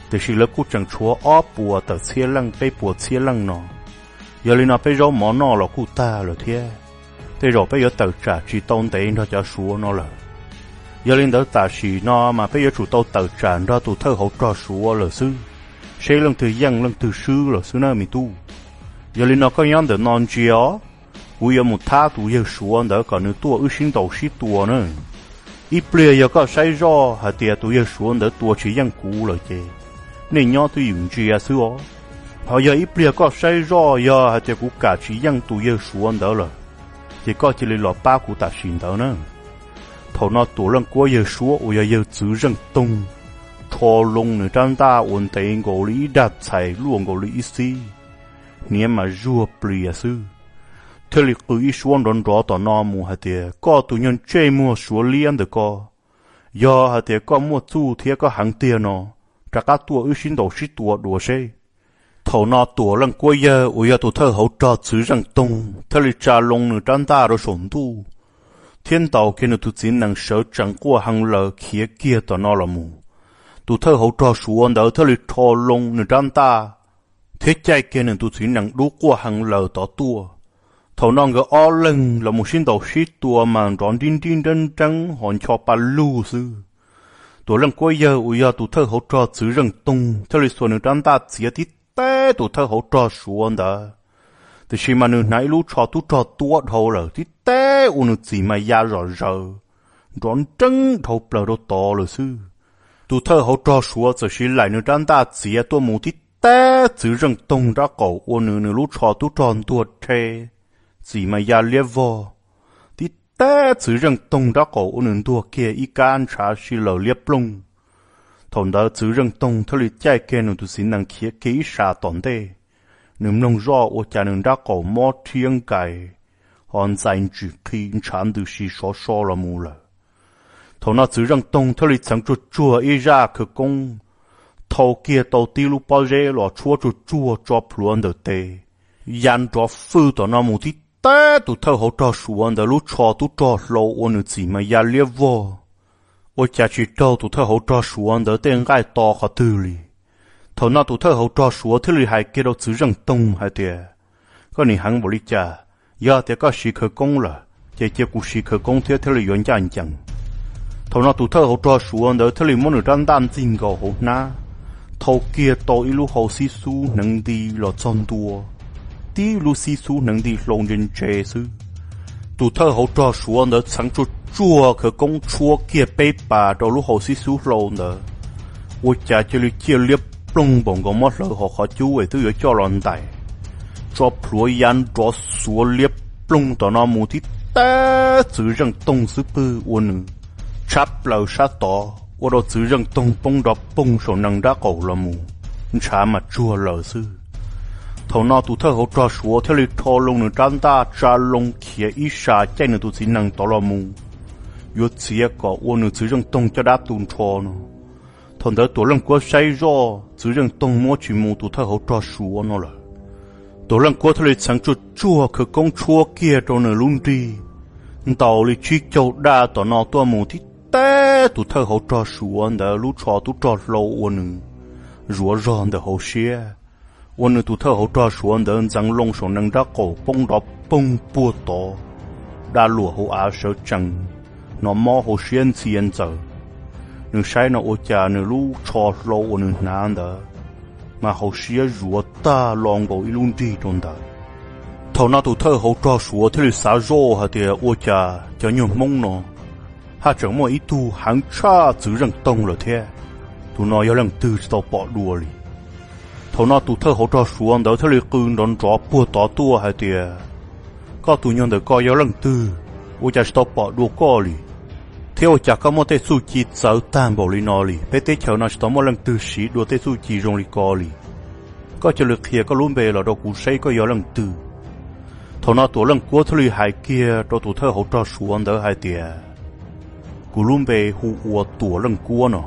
tiam sis lawv kuj tseem tshuav ob puas tawm txhiab leej peb puas txhiab leej no. Yog li no peb zaub mov noj los kuj tag lawm thiab, tej zaum peb yuav tawm tsam tsis tau ntev nrog cov Suav no lawm. Yog li ntawd tam sim no mas peb yuav tsum tau tawm tsam nrog tus thawj hauv rog Suav lawm xwb, seb leej twg yeej leej twg swb lawm xwb na me tub. Yog li no koj nyob ntawm no ntsia os, kuv yuav mus thab tus yawg Suav ntawd kom nws tuaj wb sib ntaus sib tua na. Ib pliag yog koj saib zoj hais tias tus yawg Suav ntawd tua tsis yeej kuv lawm ces nej nyob twj ywm ntsia xwb os. Ho yog ib pliag koj saib zoj yog hais tias kuv kam tsis yeej tus yawg Suav ntawd lawm, ces koj cia li los pab kuv tam sim ntawd na. Thaum no Tuam Leej Kuab yawg suab uas yog yawg Txwv Zeej Toog rho loo nws rab ntaj uas ntev nkaus li ib dag txhais luaj nkaus li ib xib, hniav mas zuag plias xwb, thiaj li qw ib suab nrov nrov tom no mus hais tias, Koj tus nyuag ntsej muag Suav liab ntawm ko, yog hais tias koj muaj txuj thiab koj heev tiag no, rov qab tuaj wb sib ntaus sib tua dua seb. Thaum no Tuam Leej Kuab yawg uas yog tus thawj hauv rog Txwv Zeej Toog thiaj li tsa loo nws rab ntaj rau saum ntuj, thiab ntaus kiag nws tus txiv nees sawv tsees quaj hee laws khiav kiag tom no los mus. Tus thawj hauv rog Suav ntawd thiaj li rho loo nws rab ntaj thiab caij kiag nws tus txiv nees dub quaj hee laws tod tuaj. Thaum no nkawd ob leeg los mus sib ntaus sib tua mas nrov nrib nrib nreeb nreeb ho ncho pa lug xwb. Tuam Leej Kuab yawg uas yog tus thawj hauv rog Txwv Zeej Toog thiaj li xuas nws rab ntaj txiav tib teb tus thawj hauv rog Suav ntawd, tiam sis mas nws hnav ib lub tsho tub rog tuab dhau lawm, tib teb ua nws txim mas ya zom zaws, nrov nreeb dhau plaws rau tod lawm xwb. Tus thawj hauv rog Suav txawm siv laim nws rab ntaj txiav tuaj mus tib teb Txwv Zeej Toog nrab qaum ua nws nws lub tsho tub rog ntuag rhe, txim mas ya liab vog, tib teb Txwv Zeej Toog nrab qaum ua nws ntuag kiag ib kab ntshav si laws liab ploog. Thaum ntawd Txwv Zeej Toog thiaj li caij kiag nws tus txiv nees khiav kiag ib sas tom ntej. Nws mloog zoj ua cas nws nrab qaum mob rhiab nkais, ho ntxais ntsim qhi ntshav ntws si sov so los mus lawm. Thaum no Txwv Zeej Toog thiaj li txheev tsuag tsuag ib zaj khawv koob, thau kiag tau tib lub pob zeb los tshuab tsuag tsuag tso plhuav ntawm tes, ya nrov fwj tom no mus tib teb tus thawj hauv rog Suav ntawd lub tsho tub rog hlau ua nws txim mas ya liab vog. Ua cas tsis raug tus thawj hauv rog Suav ntawd tej nqaij to qhov twg li. Thaum no tus thawj hauv rog Suav thiaj li hais kiag rau Txwv Zeej Toog hais tias, Koj nim heev npaum li cas? Yog tias koj siv khawv koob lawm, ces cia kuv siv khawv koob thiab thiaj li yuav ncaj ncees. Thaum no tus thawj hauv rog Suav ntawd thiaj li muab nws rab ntaj ntxig nkaus hauv hnab, thau kiag tau ib lub hau xib xub hneev nti los txog ntua, tib lub xib xub hneev nti hlau ntse ntse xwb. Tus thawj hauv rog Suav ntawd txheev tsuag tsuag khawv koob tshuab kiag peb pas rau lub hauv xib xub hlau ntawd, ua cas cia li ciaj liab ploog npaum nkaus muab hlawv hauv qhov cub es twb yuav coj los ntais, tso plhuav ya nrov xuav liab ploog tom no mus tib teb txwv zeej toog xwb pwg ua nws tshab plaws sab tod ua rau txwv zeej toog poob nrov poog saum nees nrab qaum los mus, ntshav mas tsuag lawm xwb. Thaum no tus thawj hauv rog Suav thiaj li rho loo nws rab ntaj tsa loo khiav ib sas caij nws tus txiv nees tod los mus, yuav txiav kom ua nws txwv zeej toog caj dab tu nrho no. Thaum ntawd Tuam Leej Kuab saib zoj txwv zeej toog muab tsis mus tus thawj hauv rog Suav no lawm, Tuam Leej Kuab thiaj li txheev tsuag tsuag khawv koob tshuab kiag rau nws lub nrig, ntaus li tsib caug daj tom no tuaj mus tib teb tus thawj hauv rog Suav ntawd lub tsho tub rog hlau ua nws zuav zog ntawm hauv siab, ua nws tus thawj hauv rog Suav ntawd ntxeev loo saum nees nrab qaum poob nrov poog puag tod, daj luam hauv av sawv tsees, hnov mob hauv siab ntxhia ntxaws. Nws saib no ua cas nws lub tsho hlau uas nws hnav ntawd mas hauv siab zuav tag lo nkaus ib lub nrig rau ntawd. Thaum no tus thawj hauv rog Suav thiaj li xav zoj hais tias ua cas cov nyuag Hmoob no haj tseem muaj ib tug heev tshaj txwv zeej toog lawm thiab, tus no yog leej twg tsis tau pom dua li. Thaum no tus thawj hauv rog Suav ntawd thiaj li qw nrov nrov puag tod tuaj hais tias, koj tus nyuag ntawm ko yog leej twg, ua cas tsis tau pom dua koj li, thiab ua cas koj muaj tej txuj ci txawv tag npaum li no li? Peb teb chaws no tsis tau muaj leej twg siv dua tej txuj ci zoo li ko li. Koj cia li qhia koj lub npe los rau kuv saib koj yog leej twg. Thaum no Tuam Leej Kuab thiaj li hais kiag rau tus thawj hauv rog Suav ntawd hais tias, kuv lub npe hu ua Tuam Leej Kuab no.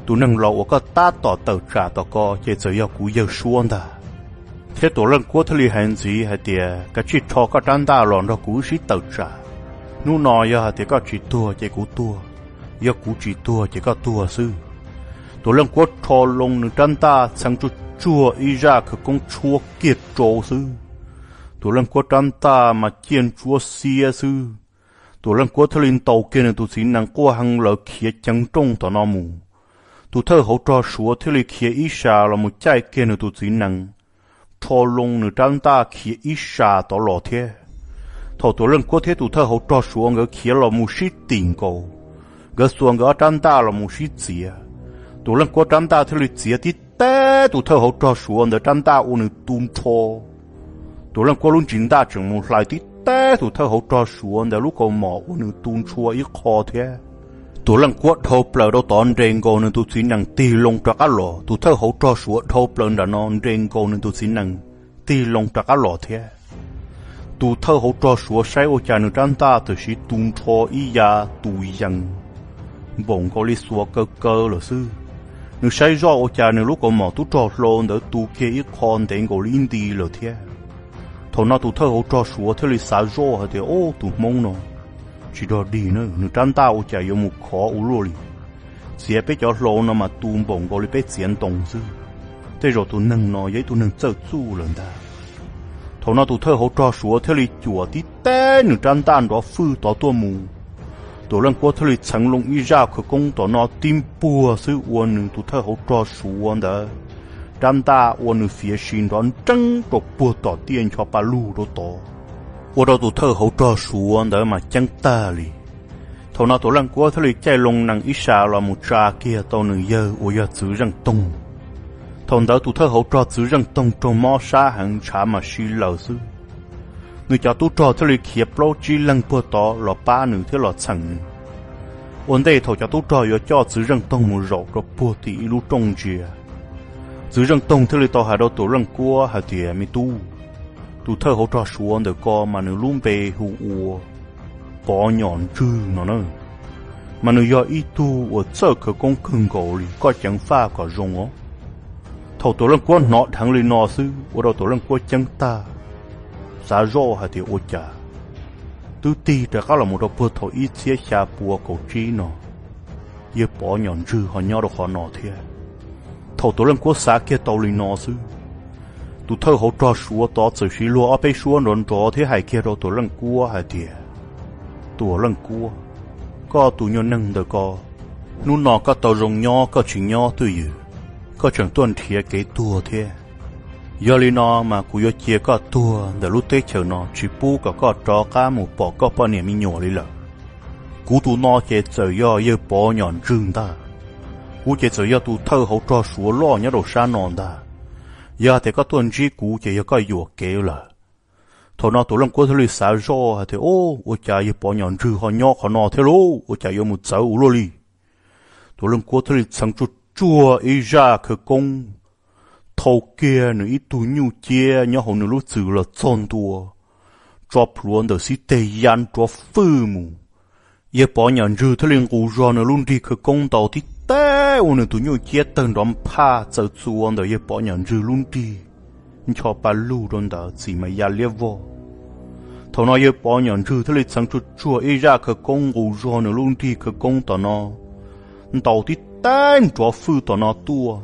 Tus neeg los uas koj tab tom tawm tsam tom ko ces txawm yog kuv yawg suab ntag. Thiab Tuam Leej Kuab thiaj li hais ntxiv hais tias, kav tsij rho koj rab ntaj los nrog kuv wb sib tawm tsam. Hnub no yog hais tias koj tsis tuag ces kuv tuag, yog kuv tsis tuag ces koj tuag xwb. Tuam Leej Kuab rho loo nws rab ntaj txheev tsuag tsuag ib zaj khawv koob tshuab kiag rau xwb. Tuam Leej Kuab rab ntaj mas ciaj ntsuab xiab xwb. Tuam Leej Kuab thiaj li ntaus kiag nws tus txiv nees quaj hee lawv khiav ceev nrooj tom no mus. Tus thawj hauv rog Suav thiaj li khiav ib sas los mus caij kiag nws tus txiv nees, rho loo nws rab ntaj khiav ib sas tod los thiab. Thaum Tuam Leej Kuab thiab tus thawj hauv rog Suav nkawd khiav los mus sib tim nkaus, nkawd xuas nkawd ob rab ntaj los mus sib txiav. Tuam Leej Kuab rab ntaj thiaj li txiav tib teb tus thawj hauv rog Suav ntawd rab ntaj ua nws tu nrho. Tuam Leej Kuab lub ntsis ntaj tseem mus hlais tib teb tus thawj hauv rog Suav ntawd lub kaus mom ua nws tu ntshua ib qho thiab. Tuam Leej Kuab dhau plaws rau tod nres nkaus nws tus txiv nees tig loo rov qab los, tus thawj hauv rog Suav dhau plaws nram no nres nkaus nws tus txiv nees tig loo rov qab los thiab. Tus thawj hauv rog Suav saib ua cas nws rab ntaj tam sim tu nrho ib yav tus yees npaum nkaus li xuas kaw kaw lawm xwb. Nws saib zoj ua cas nws lub kaus mom tub rog hlau ntawd tu kiag ib qho ntev nkaus li ib nti lawm thiab. Thaum no tus thawj hauv rog Suav thiaj li xav zoj hais tias, ub, tus Hmoob no tsis dog dig na, nws rab ntaj ua cas yuav mus khov ua luaj li. Txiav peb cov hlau no mas tu npaum nkaus li peb txiav ntoo xwb. Tej zaum tus neeg no yog ib tug neeg txawj txuj lawm ntag. Thaum no tus thawj hauv rog Suav thiaj li cuam tib teb nws rab ntaj nrov fwj tod tuaj mus. Tuam Leej Kuab thiaj li txheev loo ib zaj khawv koob tom no tib npuag xwb ua nws tus thawj hauv rog Suav ntawd rab ntaj ua nws fiav si nrov nreeb rau puag tom tiaj ncho pa lug rau tod, ua rau tus thawj hauv rog Suav ntawd mas ceeb tag li. Thaum no Tuam Leej Kuab thiaj li caij loo nees ib sas los mus tsa kiag tau nws yawg uas yog Txwv Zeej Toog. Thaum ntawd tus thawj hauv rog Txwv Zeej Toog raug mob sab heev ntshav mas si lawm xwb. Nws cov tub rog thiaj li khiav plaub tsib leeg puag tod los pab nws thiab los txheem nws. Ua ntej thaum cov tub rog yuav coj Txwv Zeej Toog mus zaum rau puag tim ib lub rooj ntsia, Txwv Zeej Toog thiaj li tau hais rau Tuam Leej Kuab hais tias, me tub, tus thawj hauv rog Suav ntawm ko mas nws lub npe hu ua Pov Nyom Ntswg no na, mas nws yog ib tug uas txawj khawv koob kawg nkaus li, koj ceev faj kom zoo os. Thaum Tuam Leej Kuab hnov dheev li no xwb ua rau Tuam Leej Kuab ceeb tag, xav zoj hais tias ua cas twb tig rov qab los mus rau puag thaum ib txhiab xya pua kaum tsib no, yawg Pov Nyom Ntswg ho nyob rau qhov no thiab. Thaum Tuam Leej Kuab xav kiag tau li no xwb, tus thawj hauv rog Suav tod txawm siv luag ob peb suab nrov nrov thiab hais kiag rau Tuam Leej Kuab hais tias, Tuam Leej Kuab, koj tus nyuag neeg ntawm ko, hnub no koj tau zoo nyob koj tsis nyob twj ywm, koj tseem tuaj nrhiav kev tuag thiab. Yog li no mas kuv yuav cia koj tuag ntawm lub teb chaws no tsis pub kom koj rov qab mus pom koj poj niam me nyuam li lawm. Kuv tus no ces txawm yog yawg Pov Nyom Ntswg ntag. Kuv ces txawm yog tus thawj hauv rog Suav loj nyob rau sab no ntag. Yog tias koj tuaj ntsib kuv ces yog koj yuam kev lawm. Thaum no Tuam Leej Kuab thiaj li xav zoj hais tias, Ub, ua cas yawg Pov Nyom Ntswg ho nyob qhov no thiab lauj? Ua cas yuav mus txawv ua luaj li? Tuam Leej Kuab thiaj li txheev tsuaj tsuag ib zaj khawv koob, thau kiag nws ib tug nyuj ciab nyob hauv nws lub txwm los txog ntua, tso plhuav ntawm xib teg ya nrov fwj mus. Yawg Pov Nyom Ntswg thiaj li nqus zog nws lub nrig khawv koob ntaus tib teg ua nws tus nyuj ciab tawg nrov nphaj txawm txuas ntawm yawg Pov Nyom Ntswg lub nrig, ncho pa lug rau ntawd txim mas ya liab vog. Thaum no yawg Pov Nyom Ntswg thiaj li txheev tsuaj tsuag ib zaj khawv koob nqus zog nws lub nrig khawv koob tom no, ntaus tib teg nrov fwj tom no tuaj.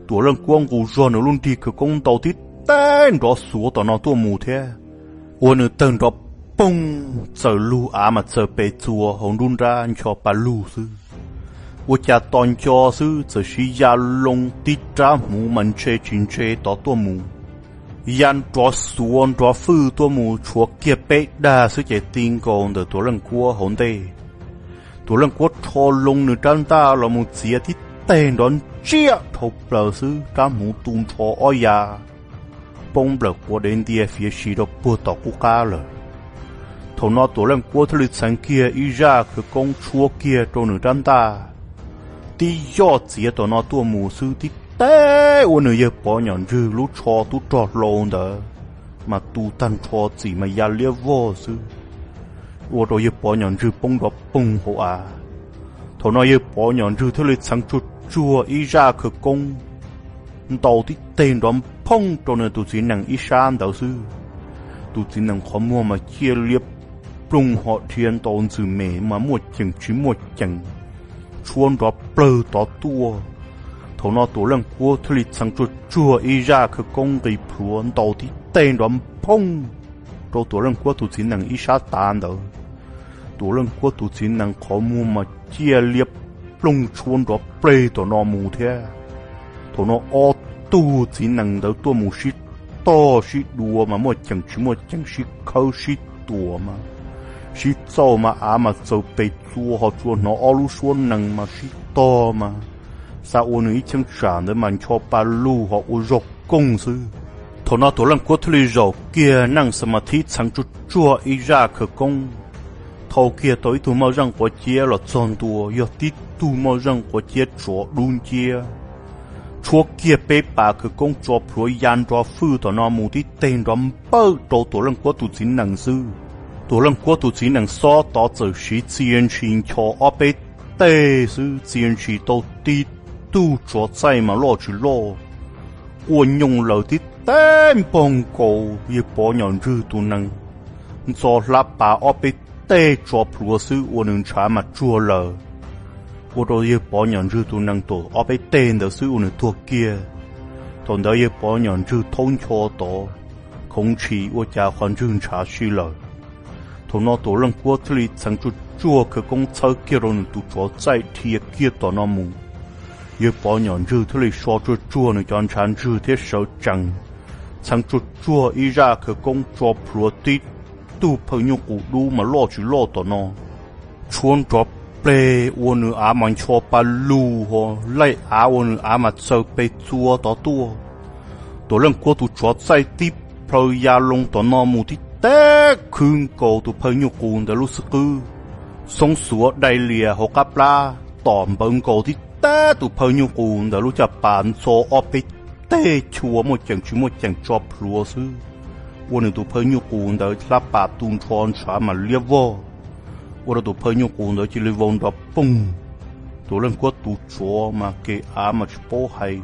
Tuam Leej Kuab nqus zog nws lub nrig khawv koob ntaus tib teg nrov xuav tom no tuaj mus thiab, ua nws tawg nrov poog, txawm lug av mas txawm pes txuas hauv nruab nrab ncho pa lug xwb. Ua cas tos nco xwb txawm siv ya loo tib rab hmuv mas ntshe tsis ntshe tod tuaj mus, ya nrov xuav nrov fwj tuaj mus tshuav kiag peb dag xwb ces ti nkaus ntawm Tuam Leej Kuab hauv ntej. Tuam Leej Kuab rho loo nws rab ntaj los mus txiav tib teg nrov ntsiaj dhau plaws xwb rab hmuv tu nrho ob ya, poob nplawm quav dev ntia fiav si rau puag tom qub qab lawm. Thaum no Tuam Leej Kuab thiaj li txheev kiag ib zaj khawv koob tshuab kiag rau nws rab ntaj, tib yoj txiav tom no tuaj mus xwb tib teg ua nws yawg Pov Nyom Ntswg lub tsho tub rog hlau ntawd mas tu tag nrho txim mas ya liab vog xwb, ua rau yawg Pov Nyom Ntswg poob nrov poog hauv av. Thaum no yawg Pov Nyom Ntswg thiaj li txheev tsuaj tsuag ib zaj khawv koob ntaus tib teg nrov phooj rau nws tus txiv nees ib sab ntawd xwb. Tus txiv nees qhov muag mas ciaj liab ploog ho dhia ntaus ntxwm mem mas muaj ceem tsis muaj ceem, tshuab nrov plawg tod tuaj. Thaum no Tuam Leej Kuab thiaj li txheev tsuaj tsuag ib zaj khawv koob nqis plhuav ntaus tib teg nrov phooj rau Tuam Leej Kuab tus txiv nees ib sab tav ntawd. Tuam Leej Kuab tus txiv nees qhov muag mas ciaj liab ploog tshuab nrov pleg tom no mus thiab. Thaum no ob tug txiv nees ntawd tuaj mus sib tog sib dua mas muaj ceem tsis muaj ceem sib khawb sib tuam mas, sib txauj mas av mas txaws pes txua ho tsuas hnov ob lub suab nees mas sib tog mas, xav ua nws ib cheeb tsam ntawd mas ncho pa lug ho ua zog kooj xwb. Thaum no Tuam Leej Kuab thiaj li zaum kiag neej xa mas thib txheev tsuaj tsuag ib zaj khawv koob, thau kiag tau ib tug moj zeej quav ciab los txog ntua yog tib tug moj zeej quav ciab tsov dub nciab, tshuab kiag peb pas khawv koob tso plhuav ya nrov fwj tom no mus tib teg nrov npawj rau Tuam Leej Kuab tus txiv nees xwb. Tuam Leej Kuab tus txiv nees xob tod txawm siv txia ntshis ncho ob peb teg xwb txia ntshis tau tib tug tsov txaij mas loj tsis loj, quaj nyooj laws tib teg npog nkaus yawg Pov Nyom Ntswg tus nees, ntxo hlab pas ob peb teg tso plhuav xwb ua nws ntshav mas tsuag laws, ua rau yawg Pov Nyom Ntswg tus nees tuam ob peb teg ntawd xwb ua nws tuag kiag. Thaum ntawd yawg Pov Nyom Ntswg thaub ncho tod, khoov ntshis ua cas qhov ntswg ntshav si lawm. Thaum no Tuam Leej Kuab thiaj li txheev tsuaj tsuag khawv koob txhawb kiag rau nws tus tsov txaij dhia kiag tom no mus. Yawg Pov Nyom Ntswg thiaj li so tsuaj tsuag nws cov ntshav ntswg thiab sawv tsees, txheev tsuaj tsuag ib zaj khawv koob tso plhuav tib tug phawj nyuj qus dub mas loj tsis loj tom no, tshuab nrov pleg ua nws av mas ncho pa lug ho, laij av ua nws av mas txaws pes txua tod tuaj. Tuam Leej Kuab tus tsov txaij tib plhaw ya loo tom no mus tib teg khwb nkaus tus phawj nyuj qus ntawd lub xub qwb, xoob xuav dai lias hauv qab plab tom npawv nkaus tib teg tus phawj nyuj qus ntawd lub caj pas ntxo ob peb teg chua muaj ceem tsis muaj ceem tso plhuav xwb, ua nws tus phawj nyuj qus ntawd hlab pas tu nrho ntshav mas liab vog, ua rau tus phawj nyuj qus ntawd cia li vau nrov poog. Tuam Leej Kuab tus tsov mas kev av mas tsis paub hais,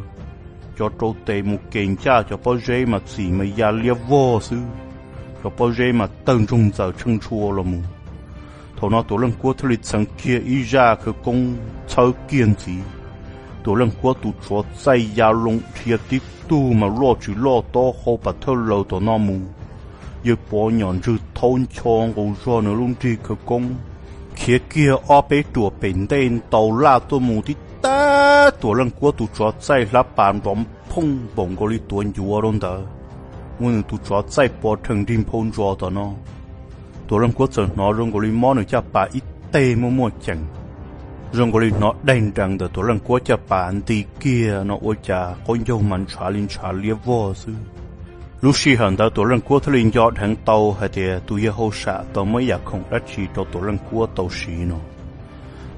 cov rau tes mus kev ncaj cov pob zeb mas txim mas ya liab vog xwb, cov pob zeb mas tawg ntsoog ntxaws tsheej ntshua los mus. Thaum no Tuam Leej Kuab thiaj li txheev kiag ib zaj khawv koob txhawb kiag ntxiv. Tuam Leej Kuab tus tsov txaij ya loo dhia tib tug mas loj tsis loj tob hau pas thawj laws tom no mus. Yawg Pov Nyom Ntswg thaub ncho nqus zog nws lub nrig khawv koob, khiav kiag ob peb ruam pem ntej ntaus laj tuaj mus tib teg Tuam Leej Kuab tus tsov txaij hlab pas nrov phooj npaum nkaus li tuav ncuav rau ntawd, muab nws tus tsov txaij pov rhees nrig nphau ntsos tom no. Tuam Leej Kuab txawm hnov zoo nkaus li mob nws caj pas ib tej muaj muaj ceem, zoo nkaus li hnov daig nrees ntawm Tuam Leej Kuab caj pas nti kiag no ua cas qaub ncaug mas ntshav li ntshav liab vog xwb. Lub sij hawm ntawd Tuam Leej Kuab thiaj li nco dheev tau hais tias tus yawg hauj sam tau muab ib yam khoom dab tsi rau Tuam Leej Kuab tau siv no.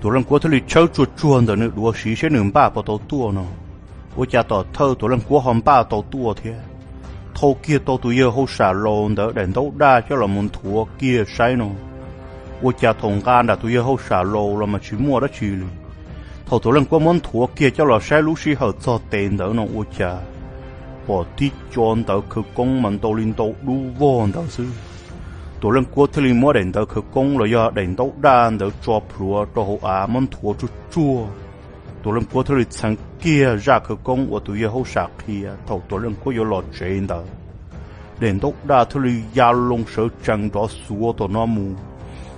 Tuam Leej Kuab thiaj li tshawb tsuag tsuag ntawm nws duav siv seb nws npaj puas tau tuaj no. Ua cas tom thawj Tuam Leej Kuab ho npaj tau tuaj thiab. Thau kiag tau tus yawg hauj sam laus ntawd daim ntaub daj coj los mus nthuav kiag saib no. Ua cas thaum nqa nram tus yawg hauj sam laus los mas tsis muaj dab tsi li. Thaum Tuam Leej Kuab muab nthuav kiag coj los saib lub sij hawm txog tes ntawd no ua cas pom tib co ntawv khawv koob mas ntau li ntau dub vog ntawd xwb. Tuam Leej Kuab thiaj li muab daim ntawv khawv koob los yog daim ntaub daj ntawd tso plhuav rau hauv av muab nthuav tsuag tsuag. Tuam Leej Kuab thiaj li txheev kiag zaj khawv koob uas tus yawg hauj sam qhia thaum Tuam Leej Kuab yuav los tsev ntawd. Daim ntaub daj thiaj li ya loo sawv tsees nrov xuav tom no mus,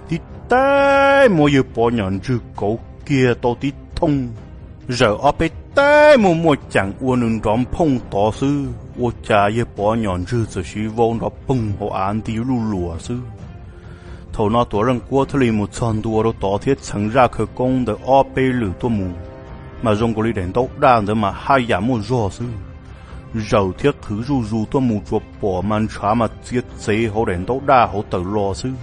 tib teb muab yawg Pov Nyom Ntswg kauv kiag tau tib thooj, zawm ob peb teb muaj muaj ceem ua nws nrov nphooj tod xwb, ua cas yawg Pov Nyom Ntswg txawm siv vau nrov poog hauv av nti luj luas xwb. Thaum no Tuam Leej Kuab thiaj li mus txog ntua rau tod thiab txheev zaj khawv koob ntawd ob peb lwm tuaj mus, mas zoo nkaus li daim ntaub daj ntawd mas haj yam muaj zog xwb. Zawm thiab qhwv zuj zus tuaj mus tsuas pom mas ntshav mas txiav txev hauv daim ntaub daj hauv tawm los xwb.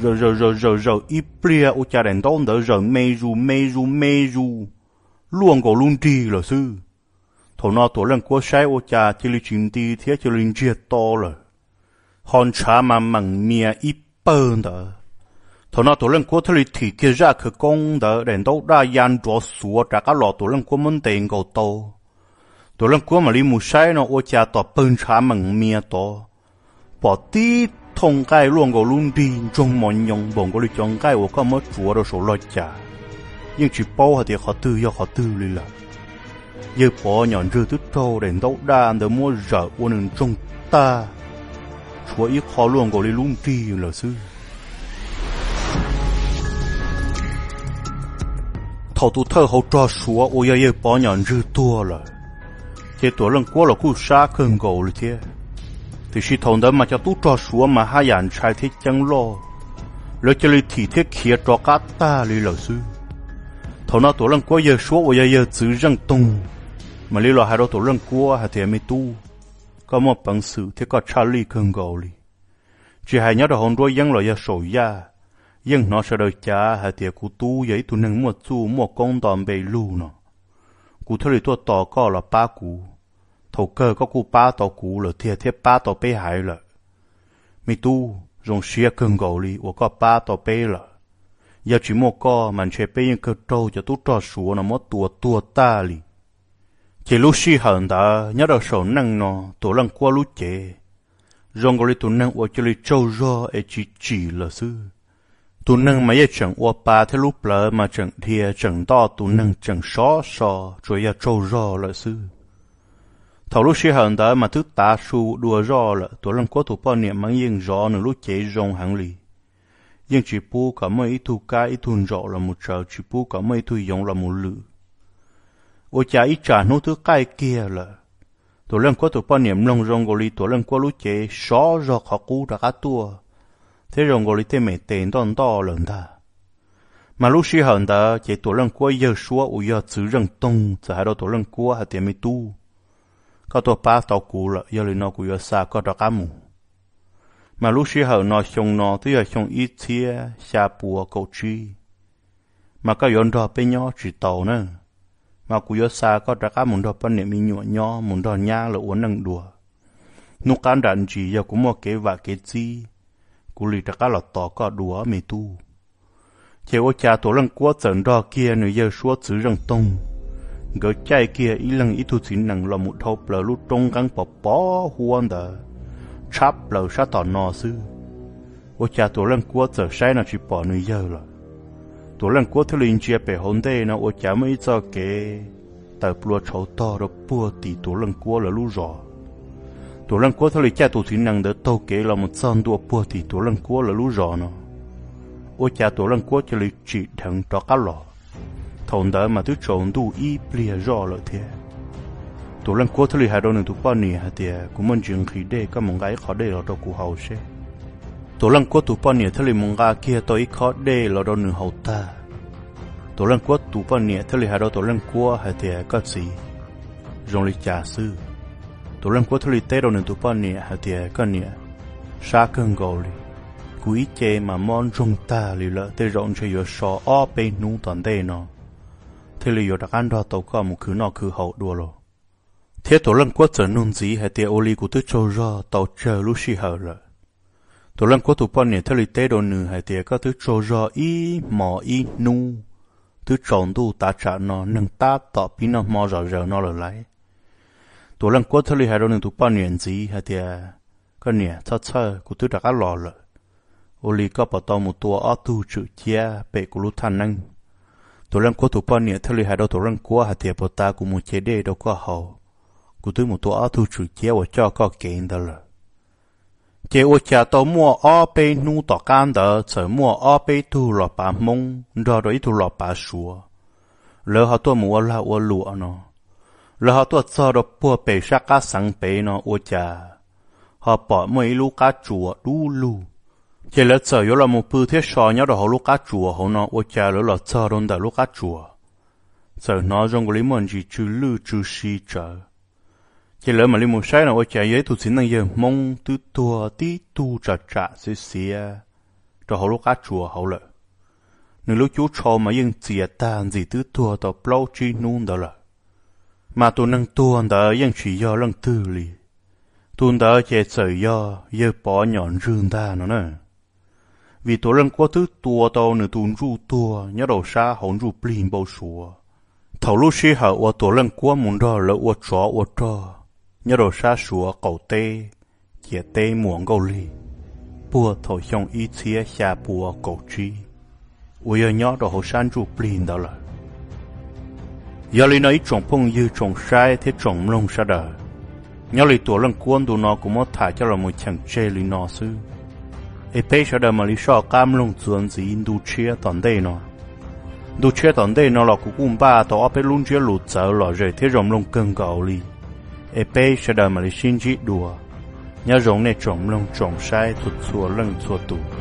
Zawm zawm zawm zawm zawm ib pliag ua cas daim ntaub ntawd zawm me zus me zus me zus luaj nkaus lub nrig lawm xwb. Thaum no Tuam Leej Kuab saib ua cas cia li tsis nti thiab cia li ntsiag to lawm, ho ntshav mas meem mias ib pawg ntawd. Thaum no Tuam Leej Kuab thiaj li thim kiag zaj khawv koob ntawd daim ntaub daj ya nrov xuav rov qab los Tuam Leej Kuab muab ntes nkaus tau. Tuam Leej Kuab mam li mus saib no ua cas tom pawg ntshav meem mias tod pom tib thooj nqaij luaj nkaus lub nrig ntsoog mos nyoos npaum nkaus li cov nqaij uas koj muab tsuav rau saum log cas, yeej tsis paub hais tias qhov twg yog qhov twg li lawm. Yawg Pov Nyom Ntswg twb raug daim ntaub daj ntawd muab zawm ua nws ntsoog tag, tshuav ib qho luaj nkaus li lub nrig lawm xwb. Thaum tus thawj hauv rog Suav uas yog yawg Pov Nyom Ntswg tuag lawm, ces Tuam Leej Kuab los kuj sab kawg nkaus li thiab. Tiam sis thaum ntawd mas cov tub rog Suav mas haj yam ntshai thiab ceeb loj, lawv cia li thim thiab khiav rov qab tag li lawm xwb. Thaum no Tuam Leej Kuab yawg suab uas yog yawg txwv Zeej Toog mam li los hais rau Tuam Leej Kuab hais tias, Me tub, koj muaj peev xwm thiab koj tshaj lij kawg nkaus li. Tsis hais nyob rau hauv nruab yeeb los yog saum yaj, yeej hnov sawv daws cav hais tias kuv tub yog ib tug neeg muaj txuj muaj koob nto npe lug no. Kuv thiaj li tuaj tos koj los pab kuv. Thaum kawg koj kuj pab tau kuv lawm tiag thiab pab tau peb haiv lawm. Me tub, zoo siab kawg nkaus li uas koj pab tau peb lawm. Yog tsis muaj koj mas ntshe peb yeej kawg raug cov tub rog Suav no muab tua tuag tag li. Ces lub sij hawm ntawd nyob rau saum neej no, Tuam Leej Kuab lub cev zoo nkaus li tus neeg uas cia li tsaug zog es tsis tsim lawm xwb. Tus neeg mas yeej tseem ua pa thiab lub plawv mas tseem dhia tseem ntoj, tus neeg tseem sov so, tsuas yog tsaug zog lawm xwb. Thaum lub sij hawm ntawd mas twb tav su dua zoj lawm, Tuam Leej Kuab tus poj niam Meev Yeej zov nws lub cev zoo heev li. Yeej tsis pub kom muaj ib tug kab ib tug ntsaum los mus tsaws, tsis pub kom muaj ib tug yoov los mus lwm. Ua cas ib tsam hnub twb qaij kiag lawm, Tuam Leej Kuab tus poj niam mloog zoo nkaus li Tuam Leej Kuab lub cev sov zog qhov qub rov qab tuaj, thiab zoo nkaus li tej me tes ntoj ntoj lawm ntag. Mas lub sij hawm ntawd ces Tuam Leej Kuab yawg suab uas yog txwv Zeej Toog txawm hais rau Tuam Leej Kuab hais tias, Me tub, koj tuaj pab tau kuv lawm, yog li no kuv yuav xa koj rov qab mus. Mas lub sij hawm no xyoo no twb yog xyoo ib txhiab xya pua kaum tsib, mas koj yuav nrog peb nyob tsis tau na. Mas kuv yuav xa koj rov qab mus nrog poj niam me nyuam nyob, mus nrog nyab lawv ua neej dua. Hnub qab nram ntsis yog kuv muaj kev vam kev txib, kuv li rov qab los tos koj dua, me tub. Ces ua cas Tuam Leej Kuab txawm nrog kiag nws yawg suab txwv Zeej Toog, nkawd caij kiag ib leeg ib tug txiv nees los mus dhau plaws lub roob nqeeb pov pov huab ntawd, tshab plaws sab tom no xwb. Ua cas Tuam Leej Kuab txawm saib no tsis pom nws yawg lawm. Tuam Leej Kuab thiaj li ntsia pem hauv ntej no ua cas muaj ib txoj kev tawm plua tshauv tog rau puag tim Tuam Leej Kuab lawv lub zos. Tuam Leej Kuab thiaj li caij tus txiv nees ntawd taug kev los mus txog ntua puag tim Tuam Leej Kuab lawv lub zos no. Ua cas Tuam Leej Kuab cia li tsim dheev rov qab los. Thaum ntawd mas twb tsaus ntuj ib pliag zoj lawm thiab. Tuam Leej Kuab thiaj li hais rau nws tus poj niam hais tias, Kuv muaj ntsis nqhis dej, koj mus nqa ib qho dej los rau kuv haus seb. Tuam Leej Kuab tus poj niam thiaj li mus nqa kiag tau ib khob dej los rau nws haus tag. Tuam Leej Kuab tus poj niam thiaj li hais rau Tuam Leej Kuab hais tias, Koj txiv, zoo li cas xwb? Tuam Leej Kuab thiaj li teb rau nws tus poj niam hais tias, Koj niam, sab kawg nkaus li. Kuv ib ce mas mob ntsoog tag li lawm, tej zaum ntshe yuav so ob peb hnub tom ntej no thiaj li yuav rov qab nrog tau koj mus khwv noj khwv haus dua los. Thiab Tuam Leej Kuab txawm nug ntxiv hais tias, Ua li kuv twb tsaug zog tau tsawg lub sij hawm lawm? Tuam Leej Kuab tus poj niam thiaj li teb rau nws hais tias, Koj twb tsaug zog ib hmos ib hnub, twb tsaus ntuj tav tsam no, neeg tab tom pib noj hmo zom zaws no lawm lauj. Tuam Leej Kuab thiaj li hais rau nws tus poj niam ntxiv hais tias, Koj niam, txhob txhawj, kuv twb rov qab los lawm. Ua li koj puas tau mus tua ob tug tswm ciab pem kuv lub thaj neeb? Tuam Leej Kuab tus poj niam thiaj li hais rau Tuam Leej Kuab hais tias, Puag ta kuv mus ce dej rau koj haus, kuv twb mus tua ob tug tswm ciab uas coj koj kev ntawd lawm. Ces ua cas tau muaj ob peb hnub tom qab ntawd txawm muaj ob peb tug los pav Hmoob nrog rau ib tug los pav Suav, lawv ho tuaj mus ua lag ua luam no. Lawv ho tuaj txog rau puag pem sab qab xeev pem no ua cas ho pom muaj ib lub qab tsuas dub lug. Ces lawv txawm yuav los mus pw thiab so nyob rau hauv lub qab tsuas hauv no, ua cas lawv los txog rau ntawm lub qab tsuas, txawm hnov zoo nkaus li muaj ntsis tsw lwj tsw si tsawv. Ces lawv mam li mus saib no ua cas yog ib tug txiv neej yawg Hmoob twb tuag tib tug tsam tsam xiav xiav rau hauv lub qab tsuas hauv lawm. Nws lub cub tshau mas yeej txias tag ntxim twb tuag tau plaub tsib hnub ntawd lawm. Mas tus neeg tuag ntawd yeej tsis yog leej twg li. Tus ntawd ces txawm yog yawg Pov Nyom Ntswg ntag no na. Vim Tuam Leej Kuab twb tua tau nws tus ntsuj tuag nyob rau sab hauv ntsuj plig npau suav, thaum lub sij hawm uas Tuam Leej Kuab mus nrog lawv ua tsov ua rog nyob rau sab Suav qaum teb, ciam teb Muam Nkauj Lig, puag thaum xyoo ib txhiab xya pua kaum tsib, uas yog nyob rau hauv sab ntsuj plig ntawd lawm. Yog li no ib tsoom phooj ywg tsoom saib thiab tsoom mloog sawv daws, nyob li Tuam Leej Kuab ntu no kuv muab tham coj los mus cheem tseg li no xwb, es peb sawv daws mam li soj qab mloog txuas ntxiv ntu tshiab tom ntej no. Ntu tshiab tom ntej no los kuv kuj npaj tau ob peb lub ntsiab lus txawv lom zem thiab zoo mloog kawg nkaus li, es peb sawv daws mam li sib ntsib dua. Nyob zoo nej tsoom mloog tsoom saib txhua txhua leej txhua tus.